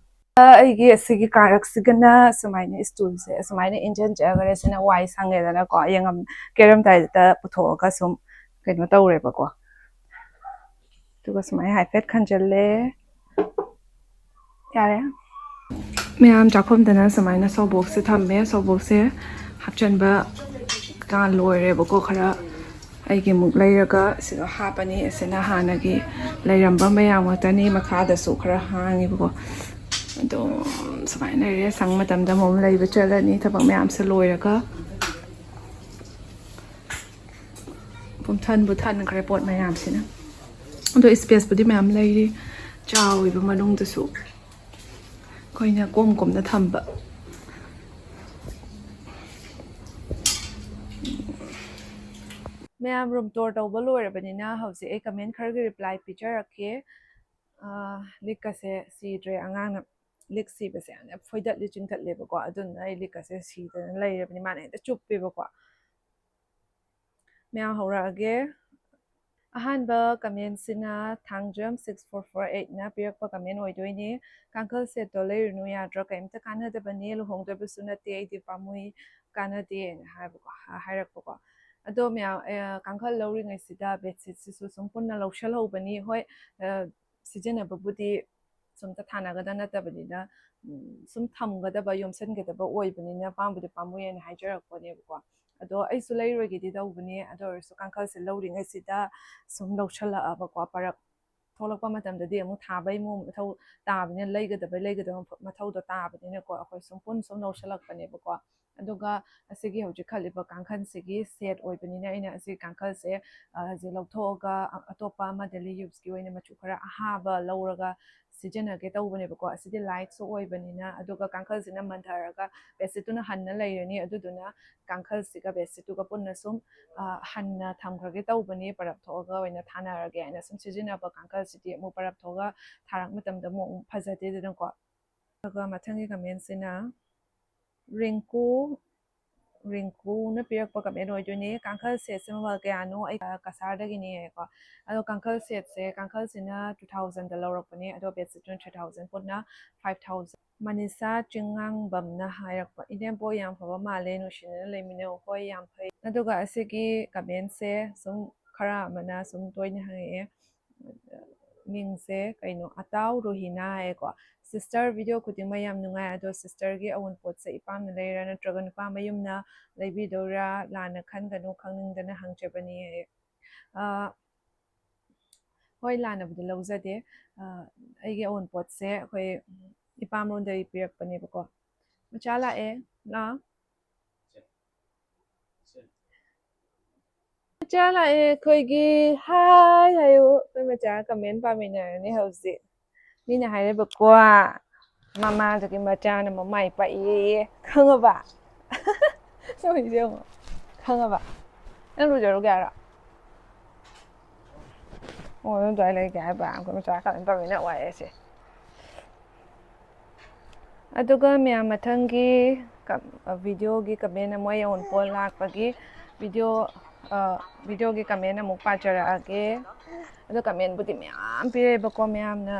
ꯑꯩꯒꯤ ꯑꯁꯤꯒꯤ ꯀꯥꯔꯛꯁꯤꯒꯅ ꯁꯨꯃꯥꯏꯅ ꯏꯁꯇꯨꯜꯁꯦ ꯑꯁꯨꯃꯥꯏꯅ ꯏꯟꯖꯟꯖꯈ꯭ꯔꯦ꯫ ꯁꯤꯅ ꯋꯥꯏ ꯁꯪꯉꯦꯗꯅꯀꯣ, ꯌꯦꯡꯉꯝ ꯀꯦꯔꯝꯗꯥꯏꯗ ꯄꯨꯊꯣꯛꯑꯒ ꯁꯨꯝ ꯀꯩꯅꯣ ꯇꯧꯔꯦꯕꯀꯣ꯫ ꯑꯗꯨꯒ ꯁꯨꯃꯥꯏꯅ ꯍꯥꯏꯐꯦꯠ ꯈꯟꯖꯜꯂꯦ꯫ ꯌꯥꯔꯦ꯫ ꯃꯌꯥꯝ ꯆꯥꯛꯈꯨꯝꯗꯅ ꯁꯨꯃꯥꯏꯅ ꯁꯣꯕꯣꯛꯁꯦ ꯊꯝꯃꯦ꯫ ꯁꯣꯕꯣꯛꯁꯦ ꯍꯥꯞꯆꯟꯕ ꯀꯥꯟ ꯂꯣꯏꯔꯦꯕꯀꯣ꯫ ꯈꯔ ꯑꯩꯒꯤ ꯑꯃꯨꯛ ꯂꯩꯔꯒ ꯁꯤꯗ ꯍꯥꯞꯄꯅꯤ꯫ ꯑꯁꯤꯅ ꯍꯥꯟꯅꯒꯤ ꯂꯩꯔꯝꯕ ꯃꯌꯥꯝ ꯉꯥꯛꯇꯅꯤ꯫ ꯃꯈꯥꯗꯁꯨ ꯈꯔ ꯍꯥꯡꯉꯤꯕꯀꯣ꯫ ꯑꯗꯨꯝ ꯁꯨꯃꯥꯏꯅ ꯂꯩꯔꯦ꯫ ꯁꯪ ꯃꯇꯝꯗ ꯑꯃꯨꯛ ꯂꯩꯕ ꯆꯠꯂꯅꯤ, ꯊꯕꯛ ꯃꯌꯥꯝꯁꯦ ꯂꯣꯏꯔꯒ꯫ ꯄꯨꯝꯊꯟꯕꯨ ꯊꯟꯈ꯭ꯔꯦ ꯄꯣꯠ ꯃꯌꯥꯝꯁꯤꯅ꯫ ꯑꯗꯣ ꯏꯁꯄꯦꯁꯄꯨꯗꯤ ꯃꯌꯥꯝ ꯂꯩꯔꯤ, ꯆꯥꯎꯋꯦꯕ ꯃꯅꯨꯡꯗꯁꯨ꯫ ꯑꯩꯈꯣꯏꯅ ꯀꯣꯝ ꯀꯣꯝꯅ ꯊꯝꯕ꯫ ꯃꯌꯥꯝ ꯔꯨꯝ ꯇꯣꯔ ꯇꯧꯕ ꯂꯣꯏꯔꯕꯅꯤꯅ ꯍꯧꯖꯤꯛ ꯑꯩ ꯀꯃꯦꯟ ꯈꯔꯒꯤ ꯔꯤꯄ꯭ꯂꯥꯏ ꯄꯤꯖꯔꯛꯀꯦ꯫ ꯑꯥ, ꯂꯤꯛꯀꯁꯦ ꯁꯤꯗ꯭ꯔꯦ, ꯑꯉꯥꯡꯅ ꯂꯤꯛ ꯁꯤꯕꯁꯦ ꯌꯥꯝꯅ ꯐꯣꯏꯗꯠꯂꯤ ꯆꯤꯡꯊꯠꯂꯦꯕꯀꯣ꯫ ꯑꯗꯨꯅ ꯑꯩ ꯂꯤꯛꯀꯁꯦ ꯁꯤꯗꯅ ꯂꯩꯔꯕꯅꯤ, ꯃꯥꯅ ꯍꯦꯛꯇ ꯆꯨꯞꯄꯦꯕꯀꯣ꯫ ꯃꯌꯥꯝ ꯍꯧꯔꯛꯑꯒꯦ꯫ ꯑꯍꯥꯟꯕ ꯀꯃꯦꯟꯁꯤꯅ ꯊꯥꯡꯖꯝ ꯁꯤꯛꯁ ꯐꯣꯔ ꯐꯣꯔ ꯑꯩꯠꯅ ꯄꯤꯔꯛꯄ ꯀꯃꯦꯟ ꯑꯣꯏꯗꯣꯏꯅꯦ꯫ "ꯀꯥꯡꯈꯜ ꯁꯦꯠꯇꯣ ꯂꯩꯔꯨꯅꯨ ꯌꯥꯗ꯭ꯔꯣ? ꯀꯩꯝꯇ ꯀꯥꯟꯅꯗꯕꯅꯦ, ꯂꯨꯍꯣꯡꯗꯣꯏꯕꯁꯨ ꯅꯠꯇꯦ, ꯑꯩꯗꯤ ꯄꯥꯝꯃꯨꯏ, ꯀꯥꯟꯅꯗꯦꯅ" ꯍꯥꯏꯕꯀꯣ, ꯍꯥꯏꯔꯛꯄꯀꯣ꯫ ꯑꯗꯣ ꯃꯌꯥꯝ, ꯑ, ꯀꯥꯡꯈꯜ ꯂꯧꯔꯤꯉꯩꯁꯤꯗ ꯕꯦꯗꯁꯤꯠꯁꯤꯁꯨ ꯁꯨꯝ ꯄꯨꯟꯅ ꯂꯧꯁꯜꯍꯧꯕꯅꯤ꯫ ꯍꯣꯏ, ꯑ, ꯁꯤꯖꯤꯟꯅꯕꯕꯨꯗꯤ ꯁꯨꯝ ꯊꯥꯅꯒꯗ ꯅꯠꯇꯕꯅꯤꯅ, ꯎꯝ, ꯁꯨꯝ ꯊꯝꯒꯗꯕ, ꯌꯣꯝꯁꯤꯟꯒꯗꯕ ꯑꯣꯏꯕꯅꯤꯅ ꯄꯥꯝꯕꯨꯗꯤ ꯄꯥꯝꯃꯨꯏꯅ ꯍꯥꯏꯖꯔꯛꯄꯅꯦꯕꯀꯣ꯫ ꯑꯗꯣ ꯑꯩꯁꯨ ꯂꯩꯔꯣꯏꯒꯦꯗꯤ ꯇꯧꯕꯅꯦ, ꯑꯗꯨ ꯑꯣꯏꯔꯁꯨ ꯀꯥꯡꯈꯜꯁꯦ ꯂꯧꯔꯤꯉꯩꯁꯤꯗ ꯁꯨꯝ ꯂꯧꯁꯜꯂꯛꯑꯕꯀꯣ, ꯄꯔꯞ ꯊꯣꯛꯂꯛꯄ ꯃꯇꯝꯗꯗꯤ ꯑꯃꯨꯛ ꯊꯥꯕꯩ ꯑꯃꯨꯛ ꯃꯊꯧ ꯇꯥꯕꯅꯤꯅ, ꯂꯩꯒꯗꯕꯩ ꯂꯩꯒꯗꯕ ꯃꯊꯧꯗꯣ ꯇꯥꯕꯅꯤꯅꯀꯣ, ꯑꯩꯈꯣꯏ ꯁꯨꯝ ꯄꯨꯟ ꯁꯨꯝ ꯂꯧꯁꯜꯂꯛꯄꯅꯦꯕꯀꯣ꯫ ꯑꯗꯨꯒ ꯑꯁꯤꯒꯤ ꯍꯧꯖꯤꯛ ꯈꯜꯂꯤꯕ ꯀꯥꯡꯈꯜꯁꯤꯒꯤ ꯁꯦꯠ ꯑꯣꯏꯕꯅꯤꯅ ꯑꯩꯅ ꯑꯁꯤꯒꯤ ꯀꯥꯡꯈꯜꯁꯦ, ꯑ, ꯍꯧꯖꯤꯛ ꯂꯧꯊꯣꯛꯑꯒ, ꯑ, ꯑꯇꯣꯞꯄ ꯑꯃ ꯗꯦꯂꯤ ꯌꯨꯁꯀꯤ ꯑꯣꯏꯅ ꯃꯆꯨ ꯈꯔ ꯑꯍꯥꯕ ꯂꯧꯔꯒ ꯁꯤꯖꯤꯟꯅꯒꯦ ꯇꯧꯕꯅꯦꯕꯀꯣ꯫ ꯑꯁꯤꯗꯤ ꯂꯥꯏꯠꯁꯨ ꯑꯣꯏꯕꯅꯤꯅ, ꯑꯗꯨꯒ ꯀꯥꯡꯈꯜꯁꯤꯅ ꯃꯟꯊꯔꯒ ꯕꯦꯗꯁꯤꯠꯇꯨꯅ ꯍꯟꯅ ꯂꯩꯔꯅꯤ꯫ ꯑꯗꯨꯗꯨꯅ ꯀꯥꯡꯈꯜꯁꯤꯒ ꯕꯦꯗꯁꯤꯠꯇꯨꯒ ꯄꯨꯟꯅ ꯁꯨꯝ, ꯑ, ꯍꯟꯅ ꯊꯝꯈ꯭ꯔꯒꯦ ꯇꯧꯕꯅꯤ, ꯄꯔꯞ ꯊꯣꯛꯑꯒ ꯑꯣꯏꯅ ꯊꯥꯅꯔꯒꯦ ꯍꯥꯏꯅ꯫ ꯁꯨꯝ ꯁꯤꯖꯤꯟꯅꯕ ꯀꯥꯡꯈꯜꯁꯤꯗꯤ ꯑꯃꯨꯛ ꯄꯔꯞ ꯊꯣꯛꯑꯒ ꯊꯥꯔꯛ ꯃꯇꯝꯗ ꯑꯃꯨꯛ, ꯑꯃꯨꯛ ꯐꯖꯗꯦꯗꯅꯀꯣ꯫ ꯑꯗꯨꯒ ꯃꯊꯪꯒꯤ ꯀꯃꯦꯟꯁꯤꯅ ꯔꯤꯡꯀꯨ ꯔꯤꯡꯀꯨꯅ ꯄꯤꯔꯛꯄ ꯀꯃꯦꯟ ꯑꯣꯏꯗꯣꯏꯅꯦ꯫ ꯀꯥꯡꯈꯜ ꯁꯦꯠꯁꯦ ꯃꯃꯜ ꯀꯌꯥꯅꯣ? ꯑꯩ ꯀꯁꯥꯔꯗꯒꯤꯅꯦ ꯀꯣ꯫ ꯑꯗꯣ ꯀꯥꯡꯈꯜ ꯁꯦꯠꯁꯦ, ꯀꯥꯡꯈꯜꯁꯤꯅ two thousandꯗ ꯂꯧꯔꯛꯄꯅꯦ, ꯑꯗꯣ ꯕꯦꯗꯁꯤꯠꯇꯨꯅ three thousand, ꯄꯨꯟꯅ five thousand꯫ ꯃꯅꯤꯁꯥ ꯆꯤꯡꯉꯥꯡꯕꯝꯅ ꯍꯥꯏꯔꯛꯄ, "ꯏꯅꯦꯝꯄꯣꯛ ꯌꯥꯝ ꯐꯕ ꯃꯥꯜꯂꯦ, ꯅꯨꯡꯁꯤꯅꯅ ꯂꯩꯃꯤꯟꯅꯧ"꯫ ꯍꯣꯏ, ꯌꯥꯝ ꯐꯩ꯫ ꯑꯗꯨꯒ ꯑꯁꯤꯒꯤ ꯀꯃꯦꯟꯁꯦ ꯁꯨꯝ ꯈꯔ ꯑꯃꯅ ꯁꯨꯝ ꯇꯣꯏꯅ ꯍꯪꯉꯛꯑꯦ꯫ ꯃꯤꯡꯁꯦ ꯀꯩꯅꯣ, ꯑꯇꯥꯎ ꯔꯣꯍꯤꯅꯥ ꯍꯥꯏꯌꯦꯀꯣ꯫ "Sister, video ꯈꯨꯗꯤꯡꯃꯛ ꯌꯥꯝ ꯅꯨꯡꯉꯥꯏ, ꯑꯗꯣ sisterꯒꯤ ꯑꯋꯨꯟꯄꯣꯠꯁꯦ ꯏꯄꯥꯝꯅ ꯂꯩꯔꯥ ꯅꯠꯇ꯭ꯔꯒ ꯅꯨꯄꯥ ꯃꯌꯨꯝꯅ ꯂꯩꯕꯤꯗꯧꯔꯥ? ꯂꯥꯟꯅ ꯈꯟꯒꯅꯨ, ꯈꯪꯅꯤꯡꯗꯅ ꯍꯪꯖꯕꯅꯤ" ꯍꯥꯏꯌꯦ꯫ ꯑ, ꯍꯣꯏ, ꯂꯥꯟꯅꯕꯨꯗꯤ ꯂꯧꯖꯗꯦ꯫ ꯑ, ꯑꯩꯒꯤ ꯑꯋꯨꯟꯄꯣꯠꯁꯦ ꯑꯩꯈꯣꯏ ꯏꯄꯥꯝꯂꯣꯝꯗꯒꯤ ꯄꯤꯔꯛꯄꯅꯦꯕꯀꯣ꯫ "ꯃꯆꯥ ꯂꯥꯛꯑꯦ, ꯂꯥ꯫ ꯃꯆꯥ ꯂꯥꯛꯑꯦ ꯑꯩꯈꯣꯏꯒꯤ, ꯍꯥꯏ ꯍꯥꯏꯌꯨ꯫ ꯑꯩꯈꯣꯏ ꯃꯆꯥ ꯀꯃꯦꯟ ꯄꯥꯃꯤꯟꯅꯔꯅꯤ ꯍꯧꯖꯤꯛ"꯫ ꯃꯤꯅ ꯍꯥꯏꯔꯦꯕꯀꯣ, "ꯃꯃꯥꯗꯨꯒꯤ ꯃꯆꯥꯅ ꯃꯃꯥꯏ ꯄꯥꯛꯏꯌꯦ"꯫ ꯈꯪꯉꯕ? ꯅꯣꯏꯁꯦ ꯌꯦꯡꯉꯣ꯫ ꯈꯪꯉꯕ? ꯅꯪ ꯂꯨꯖꯔꯨꯒꯦ ꯍꯥꯏꯔꯣ? ꯑꯣ, ꯅꯪ ꯑꯗꯨꯋꯥꯏ ꯂꯩꯒꯦ ꯍꯥꯏꯕ? ꯑꯩꯈꯣꯏ ꯃꯆꯥ ꯀꯃꯦꯟ ꯄꯥꯃꯤꯟꯅ ꯋꯥꯏꯑꯦ ꯁꯦ꯫ ꯑꯗꯨꯒ ꯃꯌꯥꯝ, ꯃꯊꯪꯒꯤ ꯀ-, ꯚꯤꯗꯤꯑꯣꯒꯤ ꯀꯃꯦꯟ ꯑꯃ, ꯑꯩ ꯑꯋꯨꯟꯄꯣꯠ ꯂꯥꯛꯄꯒꯤ ꯚꯤꯗꯤꯑꯣ, ꯑ, ꯚꯤꯗꯤꯑꯣꯒꯤ ꯀꯃꯦꯟ ꯑꯃꯨꯛ ꯄꯥꯖꯔꯛꯑꯒꯦ꯫ ꯑꯗꯣ ꯀꯃꯦꯟꯕꯨꯗꯤ ꯃꯌꯥꯝ ꯄꯤꯔꯛꯑꯦꯕꯀꯣ, ꯃꯌꯥꯝꯅ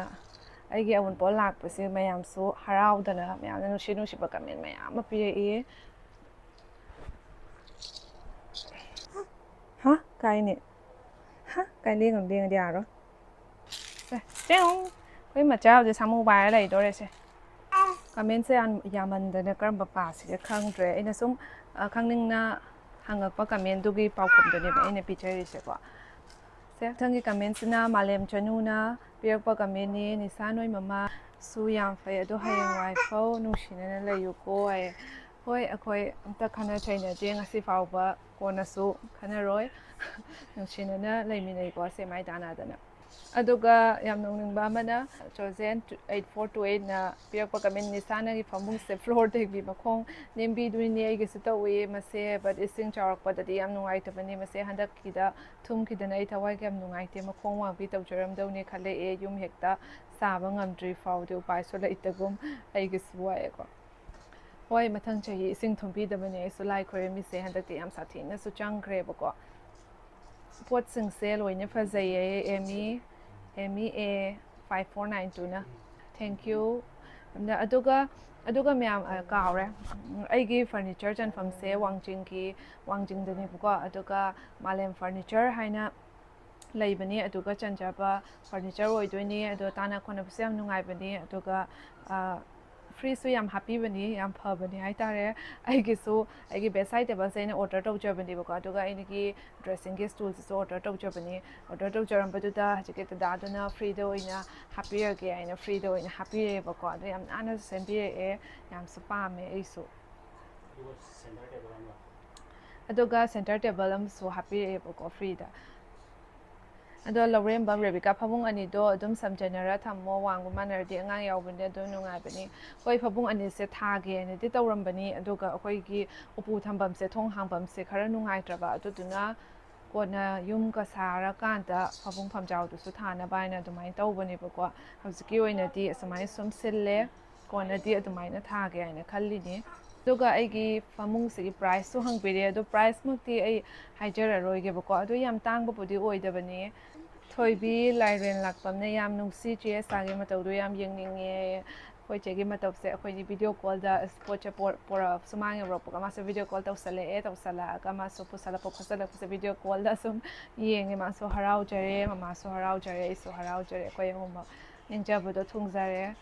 ꯑꯩꯒꯤ ꯑꯋꯨꯟꯄꯣꯠ ꯂꯥꯛꯄꯁꯦ ꯃꯌꯥꯝꯁꯨ ꯍꯔꯥꯎꯗꯅ, ꯃꯌꯥꯝꯅ ꯅꯨꯡꯁꯤ ꯅꯨꯡꯁꯤꯕ ꯀꯃꯦꯟ ꯃꯌꯥꯝ ꯑꯃ ꯄꯤꯔꯛꯏ꯫ ꯍꯥ? ꯀꯥꯏꯅꯦ? ꯍꯥ? ꯀꯥꯏ ꯂꯦꯡꯒꯅꯨ, ꯂꯦꯡꯉꯗꯤ ꯌꯥꯔꯣꯏ꯫ ꯁꯦ, ꯆꯦꯡ! ꯑꯩꯈꯣꯏ ꯃꯆꯥ ꯍꯧꯖꯤꯛ ꯁꯥꯃꯨ ꯄꯥꯏꯔ ꯂꯩꯗꯣꯔꯦ ꯁꯦ꯫ ꯀꯃꯦꯟꯁꯦ ꯌꯥꯝ, ꯌꯥꯝꯃꯟꯗꯅ ꯀꯔꯝꯕ ꯄꯥꯁꯤꯒꯦ ꯈꯪꯗ꯭ꯔꯦ꯫ ꯑꯩꯅ ꯁꯨꯝ, ꯑ, ꯈꯪꯅꯤꯡꯅ ꯍꯪꯉꯛꯄ ꯀꯃꯦꯟꯗꯨꯒꯤ ꯄꯥꯎꯈꯨꯝꯗꯨꯅꯦꯕ ꯑꯩꯅ ꯄꯤꯖꯔꯤꯁꯦꯀꯣ꯫ ꯁꯦ, ꯃꯊꯪꯒꯤ ꯀꯃꯦꯟꯁꯤꯅ ꯃꯥꯂꯦꯝ ꯆꯅꯨꯅ ꯄꯤꯔꯛꯄ ꯀꯃꯦꯟꯅꯤ꯫ "ꯅꯤꯁꯥ, ꯅꯣꯏ ꯃꯃꯥꯁꯨ ꯌꯥꯝ ꯐꯩ, ꯑꯗꯣ ꯍꯌꯦꯡꯋꯥꯏꯐꯥꯎ ꯅꯨꯡꯁꯤꯅꯅ ꯂꯩꯌꯨꯀꯣ" ꯍꯥꯏꯌꯦ꯫ ꯍꯣꯏ, ꯑꯩꯈꯣꯏ ꯑꯝꯇ ꯈꯟꯅ ꯆꯩꯅꯗꯦ ꯉꯁꯤ ꯐꯥꯎꯕ, ꯀꯣꯟꯅꯁꯨ ꯈꯟꯅꯔꯣꯏ꯫ ꯅꯨꯡꯁꯤꯅꯅ ꯂꯩꯃꯤꯟꯅꯩꯀꯣ, ꯁꯦ ꯃꯥꯏ ꯇꯥꯟꯅꯗꯅ꯫ ꯑꯗꯨꯒ ꯌꯥꯝ ꯅꯣꯛꯅꯤꯡꯕ ꯑꯃꯅ, Chosen eight four two eightꯅ ꯄꯤꯔꯛꯄ ꯀꯃꯦꯟ, "ꯅꯤꯁꯥ, ꯅꯪꯒꯤ ꯐꯃꯨꯡꯁꯦ floor ꯊꯦꯛꯄꯤ ꯃꯈꯣꯡ ꯅꯦꯝꯕꯤꯗꯣꯏꯅꯦ, ꯑꯩꯒꯤꯁꯨ ꯇꯧꯋꯦ ꯃꯁꯦ, but ꯏꯁꯤꯡ ꯆꯥꯎꯔꯛꯄꯗꯗꯤ ꯌꯥꯝ ꯅꯨꯡꯉꯥꯏꯇꯕꯅꯦ ꯃꯁꯦ, ꯍꯟꯗꯛꯀꯤꯗ ꯊꯨꯝꯈꯤꯗꯅ ꯑꯩ ꯊꯋꯥꯏꯒ ꯌꯥꯝ ꯅꯨꯡꯉꯥꯏꯇꯦ, ꯃꯈꯣꯡ ꯋꯥꯡꯕꯤ ꯇꯧꯖꯔꯝꯗꯧꯅꯦ ꯈꯜꯂꯛꯑꯦ, ꯌꯨꯝ ꯍꯦꯛꯇ ꯁꯥꯕ ꯉꯝꯗ꯭ꯔꯤ ꯐꯥꯎꯗꯤ ꯎꯄꯥꯏꯁꯨ ꯂꯩꯇꯒꯨꯝ, ꯑꯩꯒꯤꯁꯨ" ꯍꯥꯏꯌꯦꯀꯣ꯫ ꯍꯣꯏ, ꯃꯊꯪ ꯆꯍꯤ ꯏꯁꯤꯡ ꯊꯨꯝꯕꯤꯗꯕꯅꯦ ꯑꯩꯁꯨ ꯂꯥꯏ ꯈꯣꯏꯔꯝꯃꯤꯁꯦ꯫ ꯍꯟꯗꯛꯇꯤ ꯌꯥꯝ ꯁꯥꯊꯤꯅꯁꯨ ꯆꯪꯈ꯭ꯔꯦꯕꯀꯣ꯫ ꯄꯣꯠꯁꯤꯡꯁꯦ ꯂꯣꯏꯅ ꯐꯖꯩꯌꯦ꯫ ꯑꯦꯃꯤ, ꯑꯦꯃꯤ ꯑꯦ ꯐꯥꯏꯚ ꯐꯣꯔ ꯅꯥꯏꯟ ꯇꯨꯅ꯫ Thank you꯫ ꯑꯗꯨꯒ, ꯑꯗꯨꯒ ꯃꯌꯥꯝ, ꯑ, ꯀꯥꯎꯔꯦ꯫ ꯎꯝ, ꯑꯩꯒꯤ ꯐꯔꯅꯤꯆꯔ ꯆꯟꯐꯝꯁꯦ ꯋꯥꯡꯖꯤꯡꯒꯤ, ꯋꯥꯡꯖꯤꯡꯗꯅꯦꯕꯀꯣ꯫ ꯑꯗꯨꯒ ꯃꯥꯂꯦꯝ ꯐꯔꯅꯤꯆꯔ ꯍꯥꯏꯅ ꯂꯩꯕꯅꯤ, ꯑꯗꯨꯒ ꯆꯟꯖꯕ ꯐꯔꯅꯤꯆꯔ ꯑꯣꯏꯗꯣꯏꯅꯤ꯫ ꯑꯗꯣ ꯇꯥꯟꯅ ꯈꯣꯠꯅꯕꯁꯨ ꯌꯥꯝ ꯅꯨꯡꯉꯥꯏꯕꯅꯤ꯫ ꯑꯗꯨꯒ, ꯑ, ꯐ꯭ꯔꯤꯁꯨ ꯌꯥꯝ ꯍꯥꯞꯄꯤꯕꯅꯤ, ꯌꯥꯝ ꯐꯕꯅꯤ ꯍꯥꯏꯇꯥꯔꯦ꯫ ꯑꯩꯒꯤꯁꯨ, ꯑꯩꯒꯤ ꯕꯦꯗ ꯁꯥꯏꯠ ꯇꯦꯕꯜꯁꯦ ꯑꯩꯅ ꯑꯣꯔꯗꯔ ꯇꯧꯖꯕꯅꯦꯕꯀꯣ꯫ ꯑꯗꯨꯒ ꯑꯩꯒꯤ ꯗ꯭ꯔꯦꯁꯤꯡꯒꯤ ꯁ꯭ꯇꯨꯜꯁꯤꯁꯨ ꯑꯣꯔꯗꯔ ꯇꯧꯖꯕꯅꯤ꯫ ꯑꯣꯔꯗꯔ ꯇꯧꯖꯔꯝꯕꯗꯨꯗ ꯍꯧꯖꯤꯛꯀꯤ ꯗꯗꯥꯗꯨꯅ ꯐ꯭ꯔꯤꯗ ꯑꯣꯏꯅ ꯍꯥꯞꯄꯤꯔꯒꯦ ꯍꯥꯏꯅ ꯐ꯭ꯔꯤꯗ ꯑꯣꯏꯅ ꯍꯥꯞꯄꯤꯔꯛꯑꯦꯕꯀꯣ꯫ ꯑꯗꯣ ꯌꯥꯝ ꯅꯥꯟꯅꯁꯨ ꯁꯦꯝꯕꯤꯔꯛꯑꯦ, ꯌꯥꯝꯁꯨ ꯄꯥꯝꯃꯦ ꯑꯩꯁꯨ꯫ ꯑꯗꯨꯒ ꯁꯦꯟꯇꯔ ꯇꯦꯕꯜ ꯑꯃ꯫ ꯑꯗꯨꯒ ꯁꯦꯟꯇꯔ ꯇꯦꯕꯜ ꯑꯃꯁꯨ ꯍꯥꯞꯄꯤꯔꯛꯑꯦꯕꯀꯣ ꯐ꯭ꯔꯤꯗ꯫ ꯑꯗꯣ ꯂꯧꯔꯦꯝꯕꯝ ꯔꯦꯕꯤꯀꯥ, ꯐꯃꯨꯡ ꯑꯅꯤꯗꯣ ꯑꯗꯨꯝ ꯁꯝꯖꯟꯅꯔ ꯊꯝꯃꯣ, ꯋꯥꯡꯕ ꯃꯥꯟꯅꯔꯗꯤ ꯑꯉꯥꯡ ꯌꯥꯎꯕꯅꯤꯅ ꯑꯗꯨꯝ ꯅꯨꯡꯉꯥꯏꯕꯅꯤ꯫ ꯍꯣꯏ, ꯐꯃꯨꯡ ꯑꯅꯤꯁꯦ ꯊꯥꯒꯦꯅꯗꯤ ꯇꯧꯔꯝꯕꯅꯤ, ꯑꯗꯨꯒ ꯑꯩꯈꯣꯏꯒꯤ ꯎꯄꯨ ꯊꯝꯐꯝꯁꯦ, ꯊꯣꯡ ꯍꯥꯡꯐꯝꯁꯦ ꯈꯔ ꯅꯨꯡꯉꯥꯏꯇ꯭ꯔꯕ, ꯑꯗꯨꯗꯨꯅ ꯀꯣꯟꯅ ꯌꯨꯝꯒ ꯁꯥꯔꯀꯥꯟꯗ ꯐꯃꯨꯡ ꯐꯝꯖꯥꯎꯗꯨꯁꯨ ꯊꯥꯅꯕ ꯍꯥꯏꯅ ꯑꯗꯨꯃꯥꯏꯅ ꯇꯧꯕꯅꯦꯕꯀꯣ꯫ ꯍꯧꯖꯤꯛꯀꯤ ꯑꯣꯏꯅꯗꯤ ꯑꯁꯨꯃꯥꯏꯅ ꯁꯨꯝ ꯁꯤꯜꯂꯦ, ꯀꯣꯟꯅꯗꯤ ꯑꯗꯨꯃꯥꯏꯅ ꯊꯥꯒꯦ ꯍꯥꯏꯅ ꯈꯜꯂꯤꯅꯤ꯫ ꯑꯗꯨꯒ ꯑꯩꯒꯤ ꯐꯃꯨꯡꯁꯤꯒꯤ ꯄ꯭ꯔꯥꯏꯁꯁꯨ ꯍꯪꯕꯤꯔꯦ, ꯑꯗꯣ ꯄ꯭ꯔꯥꯏꯁꯃꯛꯇꯤ ꯑꯩ ꯍꯥꯏꯖꯔꯔꯣꯏꯒꯦꯕꯀꯣ꯫ ꯑꯗꯣ ꯌꯥꯝ ꯇꯥꯡꯕꯕꯨꯗꯤ ꯑꯣꯏꯗꯕꯅꯤ꯫ ꯊꯣꯏꯕꯤ ꯂꯥꯏꯔꯦꯟ ꯂꯥꯛꯄꯝꯅ, "ꯌꯥꯝ ꯅꯨꯡꯁꯤ ꯆꯦ ꯑꯦꯁꯥꯒꯤ ꯃꯇꯧꯗꯣ ꯌꯥꯝ ꯌꯦꯡꯅꯤꯡꯉꯦ꯫ ꯑꯩꯈꯣꯏ ꯆꯦꯒꯤ ꯃꯇꯧꯁꯦ ꯑꯩꯈꯣꯏꯗꯤ ꯚꯤꯗꯤꯑꯣ ꯀꯣꯜꯗ ꯄꯣꯠꯁꯦ ꯄꯣꯔꯛꯑꯁꯨ, ꯃꯥꯡꯉꯦ ꯄꯨꯔꯛꯄꯒ ꯃꯥꯁꯨ ꯚꯤꯗꯤꯑꯣ ꯀꯣꯜ ꯇꯧꯁꯜꯂꯛꯑꯦ, ꯇꯧꯁꯜꯂꯛꯑꯒ ꯃꯥꯁꯨ ꯄꯨꯁꯜꯂꯛꯄ ꯈꯣꯠꯆꯜꯂꯛꯄꯁꯦ ꯚꯤꯗꯤꯑꯣ ꯀꯣꯜꯗ ꯁꯨꯝ ꯌꯦꯡꯉꯦ꯫ ꯃꯥꯁꯨ ꯍꯔꯥꯎꯖꯔꯦ, ꯃꯃꯥꯁꯨ ꯍꯔꯥꯎꯖꯔꯦ, ꯑꯩꯁꯨ ꯍꯔꯥꯎꯖꯔꯦ꯫ ꯑꯩꯈꯣꯏ ꯑꯍꯨꯝꯃꯛ ꯅꯤꯡꯖꯕꯗꯣ ꯊꯨꯡꯖꯔꯦ"꯫